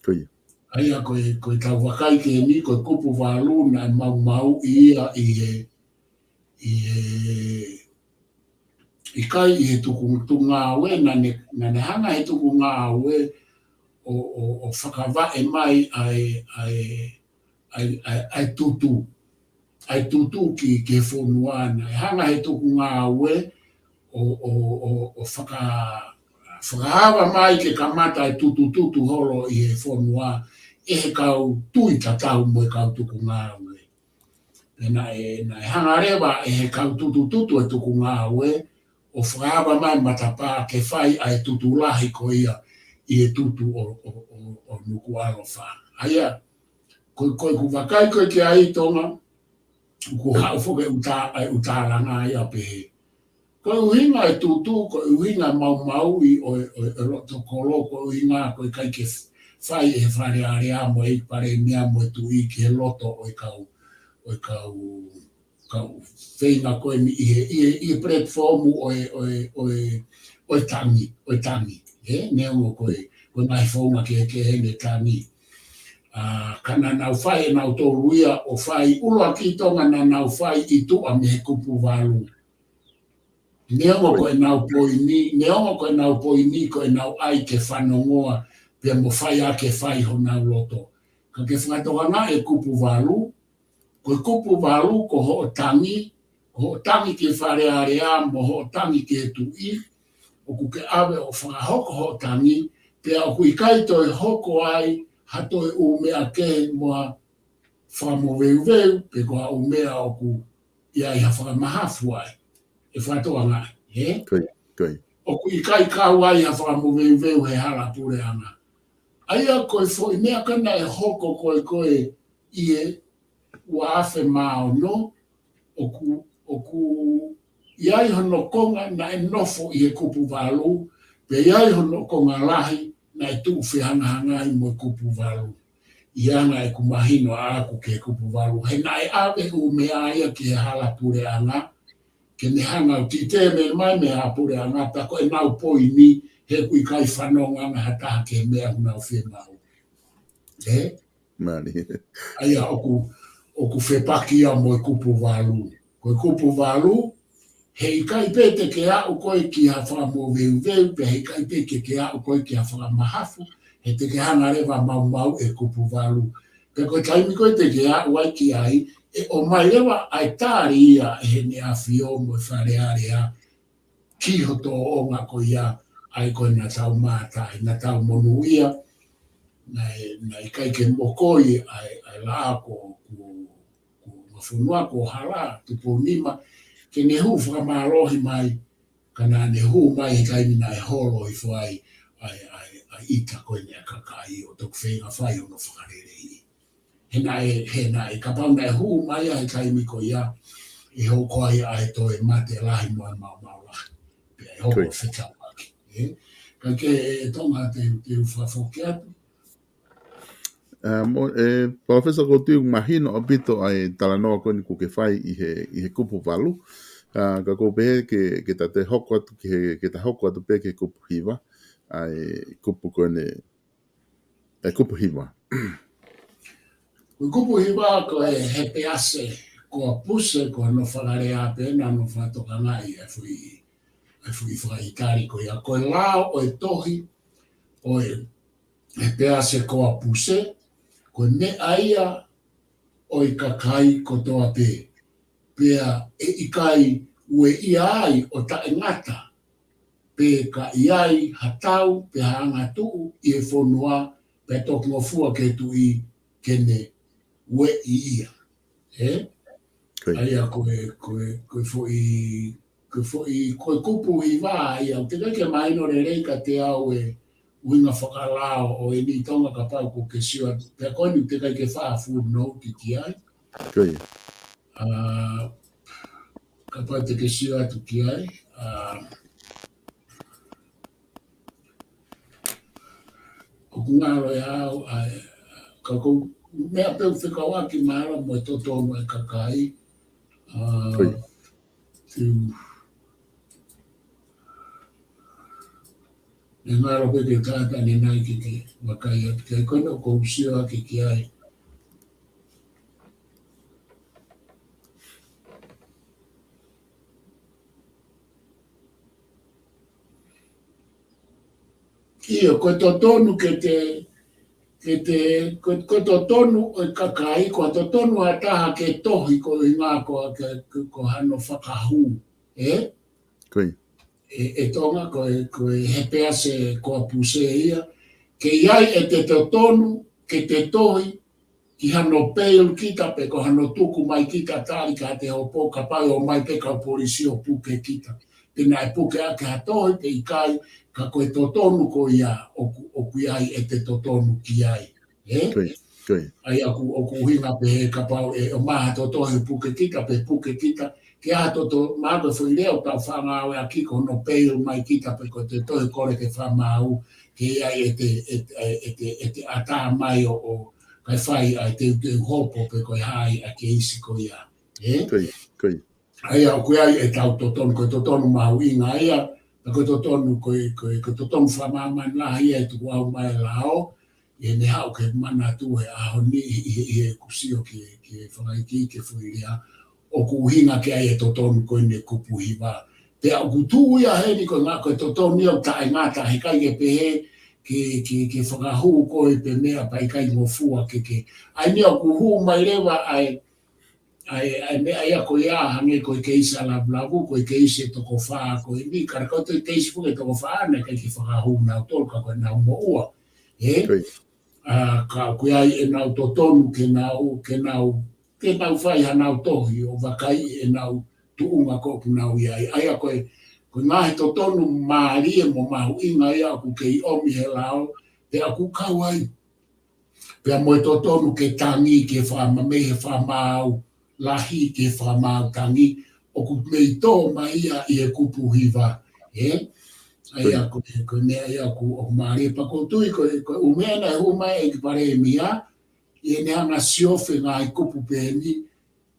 Ko ia. ʻA ia ko e, ko e tau vakai ki heni, ko e kupu valu naʻe maumauʻi ia ʻi he, ʻi he, ʻikai ʻi he tuku, tuku ngāue, naʻa ne, naʻa ne hanga he tuku ngāue ʻo, ʻo, ʻo fakavaʻe mai ʻa e, ʻa e, ʻa e, ʻa e, ʻa e tutu. ʻA e tutu ki, ki he fonua naʻe hanga he tuku ngāue ʻo, ʻo, ʻo, ʻo faka-, fakaava mai ke kamata e tutututu holo ʻi he fonua ʻe he kau tui tatau mo e kau tuku ngāue. Pea naʻe, naʻe hanga leva ʻe he kau tutututu e tuku ngāue ʻo fakaava mai matapā ke fai ʻa e tutu lahi ko ia ʻi he tutu ʻo, ʻo, ʻo, ʻo Nukuʻalofa. ʻA ia, ko, ko ʻeku vakai ko ē ki ai Tonga, ʻoku haʻu foki e ʻuta-, e ʻutalanga ia pehē. Ko e ʻuhinga e tutu, ko e ʻuhinga maumauʻi ʻo e, ʻo e, ʻo e loto kolo, ko e ʻuhinga ko e ʻikai ke fai ʻe he Fale Alea mo e ʻEiki Palēmia mo e tuʻi ki he loto ʻo e kau, ʻo e kau, kau feinga ko eni ʻi he, ʻi he, ʻi he platform ʻo e, ʻo e, ʻo e, ʻo e tangi, ʻo e tangi. Ē, neongo ko e, ko e ngaahi founga kehekehe ʻene tangi. ʻA, ka naʻa nau fai ʻe nautolu ia ʻo fai ʻuluaki Tonga naʻa nau fai ʻi tuʻa mei he kupu valu. Neongo ko ʻenau poini, neongo ko ʻenau poini, ko ʻenau ʻai ke fanongoa, pea mo fai ʻa ke fai honau loto. Ka ke fakatokangaʻi e kupu valu, ko e kupu valu ko hoʻo tangi, ko hoʻo tangi ki he Fale Alea mo hoʻo tangi ki he tuʻi, ʻoku ke ʻave ʻo fakahoko hoʻo tangi, pea ʻoku ʻikai toe hoko ai ha toe ʻū meʻa kehe mo ha fakamoveuveu, pe ko ha ʻū meʻa ʻoku ʻi ai ha fakamahafu ai. ʻE fakatokangaʻi, ē? Ko ia, ko ia. ʻOku ʻikai kau ai ha fakamoveuveu he hala puleʻanga. ʻA ia ko e foʻi meʻa ko ē naʻe hoko ko ē ko ē ʻi he ua afe mā ono, ʻoku, ʻoku ʻi ai hono konga naʻe nofo ʻi he kupu valu, pea ʻi ai hono konga lahi naʻe tuʻu fehangahangai mo e kupu valu. ʻI he anga ʻeku mahino ʻaʻaku ki he kupu valu. He naʻe ʻave ʻū meʻa ia ki he hala puleʻanga, ke ne hanga ʻo titeme mai mei he hala puleʻanga, pea ko ʻenau poini, he ʻoku ʻikai fanongo ange ha taha ki he meʻa ʻoku nau fiemaʻu. Ē? Mālie. ʻA ia ʻoku, ʻoku fepaki ia mo e kupu valu. Ko e kupu valu, he ʻikai pē te ke aʻu koe ki ha fakamoveuveu, pea he ʻikai pē ke ke aʻu koe ki ha fakamahafu, He te ke hanga leva maumauʻi e kupu valu. Pea ko e taimi ko ē te ke aʻu ai ki ai, ʻe ʻomai leva ʻa e tali ia ʻe Heʻene ʻAfio mo e Fale Alea ki ho tōʻonga ko ia, ʻa ia ko ē naʻa tau mātā ai, naʻa tau monūʻia, naʻe, naʻe ʻikai ke mokoi ʻa e, ʻa e laʻā kuo, kuo, kuo ngafonua, kuo hala, Tupou Nima, ke ne hū fakamālohi mai, ka naʻa ne hū mai he taimi naʻe holo hifo ai ʻa e, ʻa e, ʻa e ʻita ko eni ʻa e kakai ʻo toki feinga fai hono fakaleleiʻi. He naʻe, he naʻe kapau naʻe hū mai ia he taimi ko ia, ʻe hoko ai ʻa e toe mate lahi mo e maumau lahi. Pea ʻe hoko Ko ia. fetauaki. ʻE? Ka ke, ʻe Tonga te, te u fakafoki atu. ʻA, mo, ʻe, Palōfesa, ʻoku ou tui ʻoku mahino ʻaupito ʻa e talanoa ko eni ʻoku ke fai ʻi he, ʻi he kupu valu. ʻA, ka ʻoku ou pehē ke, ke ta toe hoko atu, ke, ke ta hoko atu pē ki he kupu hiva. ʻA e kupu ko eni, ʻa e kupu hiva. Ko e kupu hiva ko e Hepease Koapuse, ko hono fakalea pē naʻa nau fakatokangaʻi ʻa e foʻi, ʻa e foʻi fakaʻItali ko ia. Ko e lao ʻo e tohi ʻo e Hepease Koapuse, ko e meʻa ia ʻo e kakai kotoa pē, pea ʻe ʻikai ueʻia ai ʻo taʻengata, pe ka ʻi ai ha tau, pe ha angatuʻu ʻi he fonua, pea toki ngofua ki he tuʻi ke ne ueʻi ia. ʻE? Ko ia. ʻA ia ko e, ko e, ko e foʻi, ko e foʻi, ko e kupu hiva ia, ʻoku teʻeki ke mahino lelei kiate au e ʻuhinga fakalao ʻo eni, Tonga, kapau ʻoku ke sio atu. Pea ko eni ʻoku teʻeki ke fai ha full note ki ai. Ko ia. ʻA, kapau te ke sio atu ki ai, ʻa, ʻoku ngalo ia au, ʻa, ka ko e meʻa pē ʻoku fekauʻaki mahalo mo e totonu ʻa e kakai, ʻa, Ko ia. te u, ʻe ngalo pē ke kātaki ʻanenai ke, ke vakai atu ki ai, ko ena ʻoku ou sio ʻaki ki ai. ʻIo, ko e totonu ke te, ke te, ko, ko e totonu ʻo e kakai, ko e totonu ʻa e taha ke tohi ko e ʻuhinga ko, ke, ko, ko hano fakahū, ʻe? Ko ia. ʻE, ʻe Tonga, ko e, ko e Hepease Koapuse ia, ke ʻi ai ʻete totonu ke te tohi ki hano peili kita pe ko hano tuku mai kita tali ka te hopo, kapau ʻe ʻomai pē kau polisi ʻo puke kita. Pe naʻe puke ʻaki ha tohi pe ʻikai, ka ko e totonu ko ia ʻoku, ʻoku ʻi ai ʻete totonu ki ai. ʻE? Ko ia, ko ia. ʻA ia ʻoku, ʻoku ʻuhinga pē he kapau ʻe ʻomai ha tohi ʻo puke kita pe puke kita, ke ʻai ha tohi, mahalo ko e foʻi lea ʻoku tau faʻa ngāueʻaki ko hono peili mai kita pe ko ʻete tohi kole ke fakamaau, ke ʻi ai ʻete, ʻete, ʻete, ʻete ʻatā mai ʻo, ʻo kae fai ʻa e teuteu hopo pe ko e hā ʻa e keisi ko ia. ʻE? Ko ia, ko ia. ʻA ia ʻoku ʻi ai ʻetau totonu, ko e totonu mahuʻinga ia, pea ko e totonu, ko e, ko e, ko e totonu fakamāmani lahi ia ʻi he tukuʻau mai ʻa e lao, ʻi heʻene haʻu ke manatu he ʻaho ni, ʻi he, ʻi heʻeku sio ki he, ki he fakaikiiki e foʻi lea, ʻoku ʻuhinga ki ai e totonu ko eni e kupu hiva. Pea ʻoku tuʻu ia heni ko e ʻuhinga ko e totonu ia ʻoku taʻengata, heʻikai ke pehē ke, ke, ke fakahū koe pe meʻa pea ʻikai ngofua ke ke. ʻA ia ʻoku hū mai leva ʻa e, ʻa e, ʻa e meʻa ia ko ia hangē ko e keisi ʻa Lavulavu, ko e keisi ʻe toko fā ko eni, ka ko e keisi foki ʻe toko fā naʻe ʻikai ke fakahū nautolu ka ko ʻenau moʻua. ʻE? Ko ia. ʻA, ka ʻoku ʻi ai ʻenau totonu ke nau, ke nau, ke nau fai hanau tohi ʻo vakaiʻi ʻenau tuʻunga ko ʻoku nau ʻi ai. ʻA ia ko e, ko e ngaahi totonu mālie mo mahuʻinga ia ʻoku kei ʻomi he lao, pea ʻoku kau ai pea mo e totonu ke tangi ke fakama-, mei he fakamaau lahi ke fakamaau tangi, ʻoku mei tō mai ia ʻi he kupu hiva, ʻe? ʻA ia ko e, ko e meʻa ia ʻoku, ʻoku mālie pea ʻoku ou tui ko e, ko e ʻū meʻa naʻe hū mai ʻEiki Palēmia, ʻi heʻene hanga siofi ngaahi kupu pehē ni,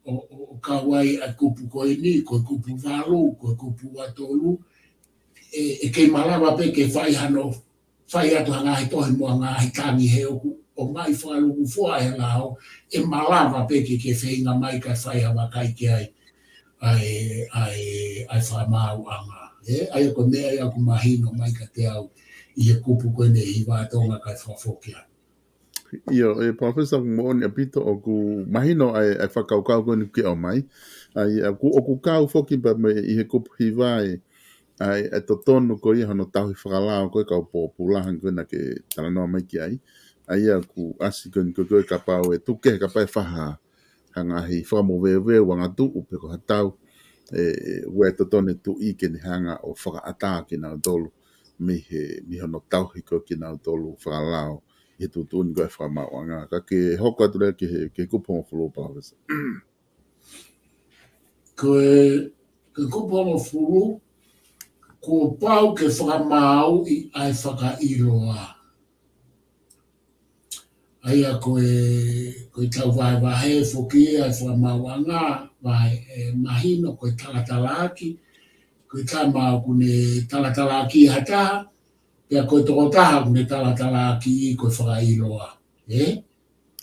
ʻo, ʻo, ʻo kau ai ʻa e kupu ko eni, ko e kupu valu, ko e kupu ua tolu, ʻe, ʻe kei malava pē ke fai hano, fai atu ha ngaahi tohi mo ha ngaahi tangi he ʻoku, ʻomai fakalūkufua he lao, ʻe malava pē ke, ke feinga mai kae fai ha vakai ki ai, ʻa e, ʻa e, ʻa e fakamaauʻanga. ʻE, ʻa ia ko e meʻa ia ʻoku mahino mai kiate au. ʻi he kupu ko eni ʻe hiva ʻa Tonga kae fakafoki atu. ʻIo, ʻe Professor, ʻoku moʻoni ʻaupito, ʻoku mahino ʻa e, ʻa e fakakaukau ko eni ʻoku ke ʻomai. ʻA ia ʻoku, ʻoku kau foki pea mo e ʻi he kupu hiva ʻa e, ʻa e, ʻa e totonu ko ia hono tauhi fakalao ko e kau pōpula hangē ko ena ke talanoa mai ki ai. ʻA ia ʻoku ʻasi ko eni ko e, ko e kapau ʻe tuku kehe kapau ʻe fai ha ngaahi fakamoveuveu angatuʻu pe ko ha tau, ʻe, ʻe, ʻoku totonu e Tuʻi ke ne hanga ʻo fakaʻatā kinautolu mei he, mei hono tauhi ko ē kinautolu fakalao ʻi he tuʻutuʻuni ko ē ʻa e fakamaauʻanga. Ka ke hoko atu leva ki he, ki he kupu hongofulu, Palōfesa. Ko e, ko e kupu hongofulu, kuo pau ke fakamaauʻi ʻa e fakaʻiloa. ʻA ia ko e, ko e tau vahevahe foki ʻa e fakamaauʻanga, vahe, ʻe, mahino ko e talatalaaki, ko e tama ʻoku ne talatalaaki ha taha, pea ko e tokotaha ʻoku ne talatalaaki ko e fakaʻiloa. Ē?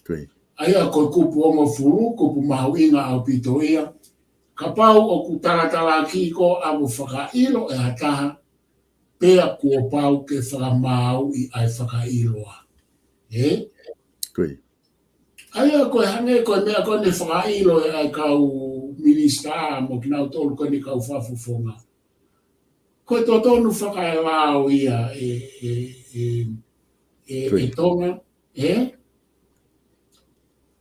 Ko ia. ʻA ia ko e kupu hongofulu, kupu mahuʻinga ʻaupito ia. Kapau ʻoku talatalaaki koā ʻo fakaʻilo ʻe ha taha, pea kuo pau ke fakamaauʻi ʻa e fakaʻiloa. Ē? Ko ia. ʻA ia ko e hangē ko e meʻa ko eni fakaʻilo ʻe ʻa e kau minisitā mo kinautolu ko eni kau fakafofonga. Ko e totonu fakaelao ia ʻe, ʻe, ʻe, ʻe, Ko ia. ʻe Tonga, ē?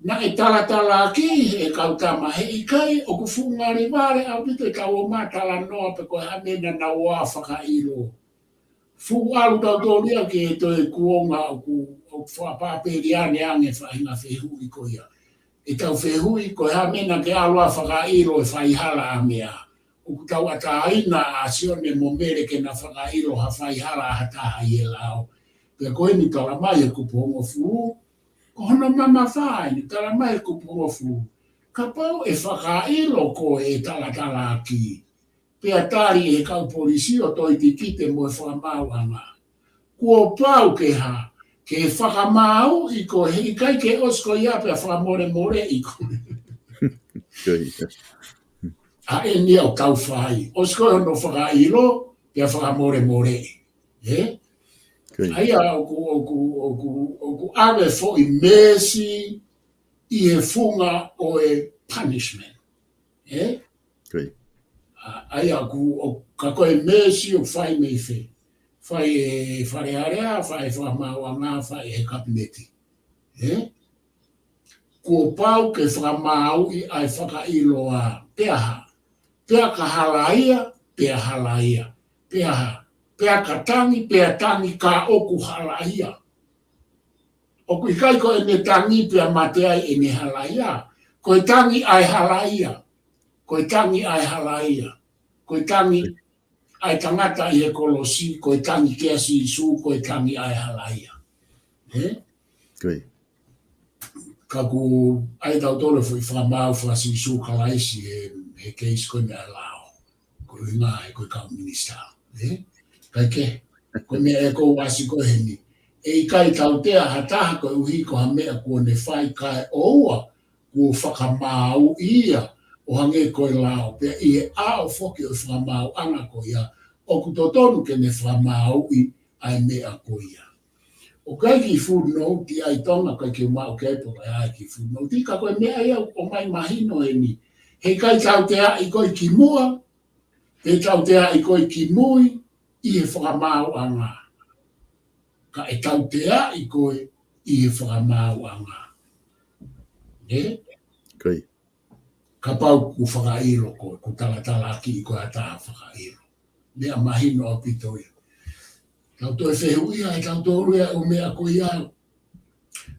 Naʻe talatalaaki ʻe he kau tama, heʻikai, ʻoku fuʻu ngalivale ʻaupito ʻetau ō mai ʻo talanoa pe ko e hā e meʻa naʻa nau ō ʻo fakaʻilo. Fuʻu ʻalu tautolu ia ki he toe kuonga ʻoku, ʻoku fakapapeliane ange e faʻahinga fehuʻi ko ia. ʻEtau fehuʻi ko e hā e meʻa naʻa ke ʻalu ʻo fakaʻilo e faihala ʻa e meʻa. ʻOku tauʻatāina ʻa Sione mo Mele ke na fakaʻilo ha faihala ʻa ha taha ʻi he lao. Pea ko eni talamai ʻe he kupu hongofulu, ko hono mamafa eni, talamai ʻe he kupu hongofulu, kapau ʻe fakaʻilo koe ʻe he talatalaaki, pea tali ʻe he kau polisi ʻo toʻo e tikite mo e fakamaauʻanga, kuo pau ke hā, ke fakamaauʻi koe, heʻikai ke ʻosi ko ia pea fakamolemoleʻi koe. Ko ia. ʻA eni ia ʻoku tau fai. ʻOsi ko ē hono fakaʻilo, pea fakamolemoleʻi. Ē? Ko ia. ʻA ia ʻoku, ʻoku, ʻoku, ʻoku ʻave foʻi meesi ʻi he funga ʻo e punishment. Ē? Ko ia. ʻA, ʻa ia ʻoku, ʻo, ka ko e meesi ʻoku fai mei fē? Fai ʻe Fale Alea, fai ʻe he fakamaauʻanga, fai ʻe he kapineti. Ē? Kuo pau ke fakamaauʻi ʻa e fakaʻiloa, pea hā? Pea ka halaia, pea halaia. Pea hā? Pea ka tangi, pea tangi ka ʻoku halaia. ʻOku ʻikai ko ʻene tangi pea mate ai ʻene halaia. Ko e tangi ʻa e halaia. Ko e tangi ʻa e halaia. Ko e tangi ʻa e tangata ʻi he kolosi, ko e tangi kia Sīsū, ko e tangi ʻa e halaia. Ē? Ko ia. Ka ʻoku ʻai tautolu e foʻi fakamaau faka-Sīsū Kalaisi he, he keisi ko eni ʻa e lao. Ko e ʻuhinga he ko e kau minisitā. Ē? Kae kehe, ko e meʻa ʻoku ʻasi ko ē heni. ʻE ʻikai tautea ha taha koeʻuhi ko ha meʻa kuo ne fai, kae ʻoua kuo fakamaauʻi ia ʻo hangē ko e lao, pea ʻi he ʻao foki ʻo e fakamaauʻanga ko ia, ʻoku totonu ke ne fakamaauʻi ʻa e meʻa ko ia. ʻOku ʻi ai e kiʻi footnote ʻi Tonga, ʻikai ke u maʻu ke ʻai pe ko e hā e kiʻi footnote, ka ko e meʻa ia ʻoku ʻomai mahino eni. Heʻikai tauteaʻi koe ki muʻa, pe tauteaʻi koe ki mui ʻi he fakamaauʻanga. Ka ʻe tauteaʻi koe ʻi he fakamaauʻanga. Ē? Ko ia. Kapau kuo fakaʻilo koe, kuo talatalaaki koe ʻe ha taha, fakaʻilo. Meʻa mahino ʻaupito ia. Tau toe fehuʻia, ʻe tautolu ia ʻo meʻa ko ia.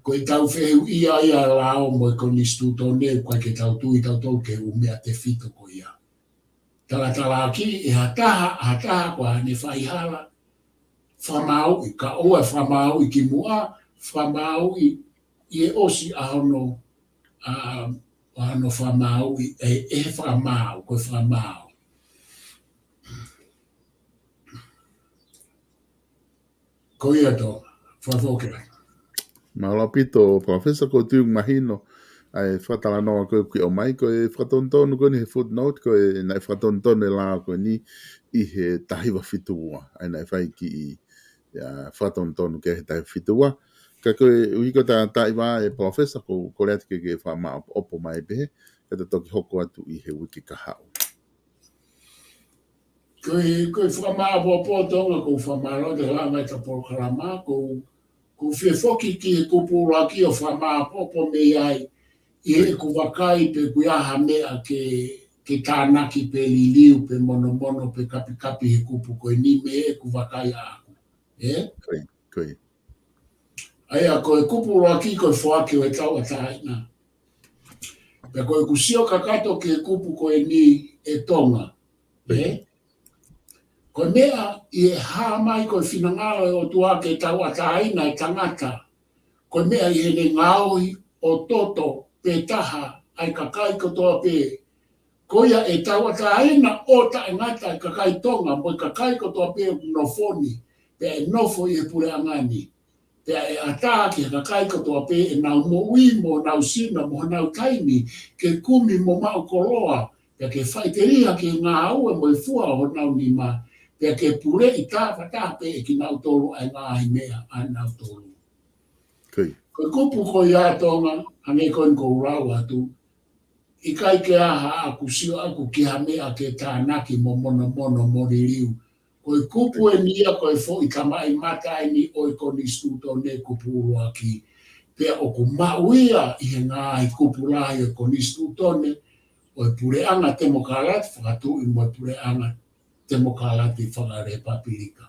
Ko ʻetau fehuʻia ia lao mo e konisitūtone, ʻoku ʻikai ke tau tui tautolu ki he ʻū meʻa tefito ko ia. Talatalaaki ʻe ha taha, ha taha ko haʻane faihala, fakamaauʻi, ka ʻoua ʻe fakamaauʻi ki muʻa, fakamaauʻi ʻi he ʻosi ʻa hono, ʻa, ʻa hono fakamaauʻi, ʻe, ʻe he fakamaau, ko e fakamaau. Ko ia tō, fakafoki. Mālō ʻaupito, Professor, ʻoku ou tui ʻoku mahino ʻa e fakatalanoa ko ē ʻoku ke ʻomai, ko e fakatonutonu ko eni he footnote, ko e naʻe fakatonutonu e lao ko eni ʻi he taha hiva fitu ua, ʻa ia naʻe fai e kiʻi ia fakatonutonu ki he taʻu fitu ua. Ka ko e ʻuhi ko e tātāʻi vā e Palōfesa, ko, ko e lea ke ke fakamāʻopoʻopo mai pē, ka ta toki hoko atu ʻi he uike kahaʻu. Ko e, ko e fakamāʻopoʻopo Tonga, ko e fakamālō atu he langa ʻeta polokalama, ko, ko e fie foki ki he kupu ʻuluaki ʻo fakamāʻopoʻopo mei ai, ʻi heʻeku vakai pe ʻoku ʻi ai ha meʻa ke, ke tānaki pe liliu pe monomono pe kapikapi he kupu ko eni mei heʻeku vakai ʻaʻaku. Ē? Ko ia, ko ia. ʻA ia ko e kupu ʻuluaki ko e foaki ʻo e tauʻatāina. Pea ko ʻeku sio kakato ki he kupu ko eni ʻe Tonga. Ē? Ko e meʻa ʻi he hā mai ko e finangalo ʻo e ʻOtua ke tauʻatāina e tangata. Ko e meʻa ʻi heʻene ngaohi ʻo toto pe taha ʻa e kakai kotoa pē. Ko ia ʻe tauʻatāina ʻo taʻengata e kakai Tonga mo e kakai kotoa pē ʻoku nofo ni, pea ʻe nofo ʻi he puleʻanga ni. Pea ʻe ʻatā ki he kakai kotoa pē ʻenau moʻui mo honau sino mo honau taimi ke kumi mo maʻu koloa, pea ke faʻiteliha ki he ngāue mo e fua ʻo honau nima, pea ke puleʻi tāfataha pē ʻe kinautolu ʻa e ngaahi meʻa ʻanautolu. Ko ia. Ko e kupu ko ia Tonga, hangē ko eni ʻoku ou lau atu, ʻikai ke ʻi ai haʻaku sio ʻaʻaku ki ha meʻa ke tānaki mo monomono mo liliu. Ko e kupu eni ia ko e foʻi tamaʻimata eni ʻo e konisitūtone, kupu ʻuluaki. Pea ʻoku maʻu ia ʻi he ngaahi kupu lahi ʻo e konisitūtone ʻo e puleʻanga temokalati fakatuʻi mo e puleʻanga temokalati fakalepapilika.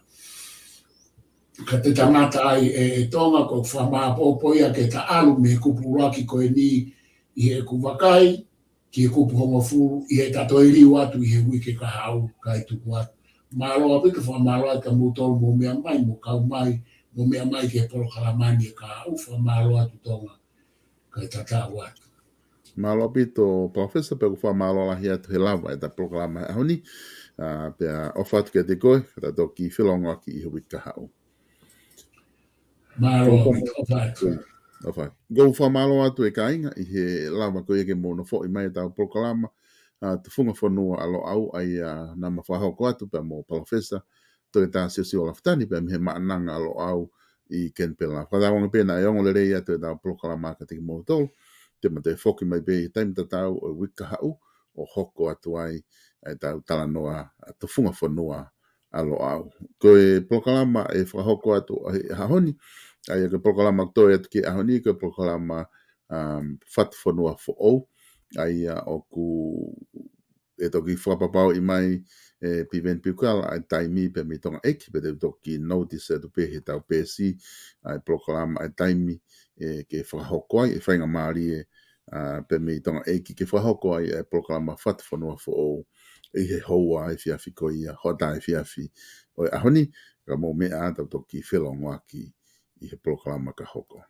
Ka te tangata ai ē, ʻe Tonga, ko e fakamāʻopoʻopo ia ke ta ʻalu mei he kupu ʻuluaki ko eni ʻi heʻeku vakai, ki he kupu hongofulu, ʻi heʻeta toe liliu atu ʻi he uike kahaʻu kae tuku atu. Mālō ʻaupito, fakamālō atu kia moutolu mou meʻa mai, mou kau mai, mou meʻa mai ki he polokalama ni ʻi he kahaʻu, fakamālō atu Tonga, kae tatau atu. Mālō ʻaupito, Palōfesa, pea ʻoku fakamālō lahi atu he lava ʻeta polokalama he ʻaho ni, ā, pea ʻofa atu kiate koe, ka ta toki felongoaki ʻi he uike kahaʻu. Mālō ʻaupito, ʻofa atu. ʻOfa atu. Ko e fakamālō atu e kāinga ʻi he lava ko ia ke mou nofoʻi mai ʻetau polokalama, ā, Tufunga Fonua ʻa Loʻau, ʻa ia naʻa ma fakahoko atu pea mo Palōfesa Toketā Siosiua Lafitani pea mei he Maʻananga ʻa Loʻau ʻi Kenipela. Fakatauange pē naʻe ongo lelei atu ʻetau polokalama kiate kimoutolu, te ma toe foki mai pē ʻi he taimi tatau ʻo e uike kahaʻu ʻo hoko atu ai ʻetau talanoa ʻa Tufunga Fonua ʻa Loʻau. Ko e polokalama ʻe fakahoko atu ʻi he ʻaho ni, ʻa ia ko e polokalama ʻoku toe atu ki he ʻaho ni, ko e polokalama, um, Fatu Fonua Foʻou, ʻa ia ʻoku ʻe toki fakapapauʻi mai ʻe Piveni Piukala ʻa e taimi pea mei Tonga ʻEiki, pea te u toki notice atu pē heʻetau peesi ʻa e polokalama ʻa e taimi ʻe ke fakahoko ai, ʻe faingamālie, ā, pea mei Tonga ʻEiki ke fakahoko ai ʻa e polokalama Fatu Fonua Foʻou ʻi he houa efiafi ko ia, hoʻatā efiafi ʻo e ʻaho ni, ka mou meʻa ā, tau toki felongoaki ʻi he polokalama ka hoko.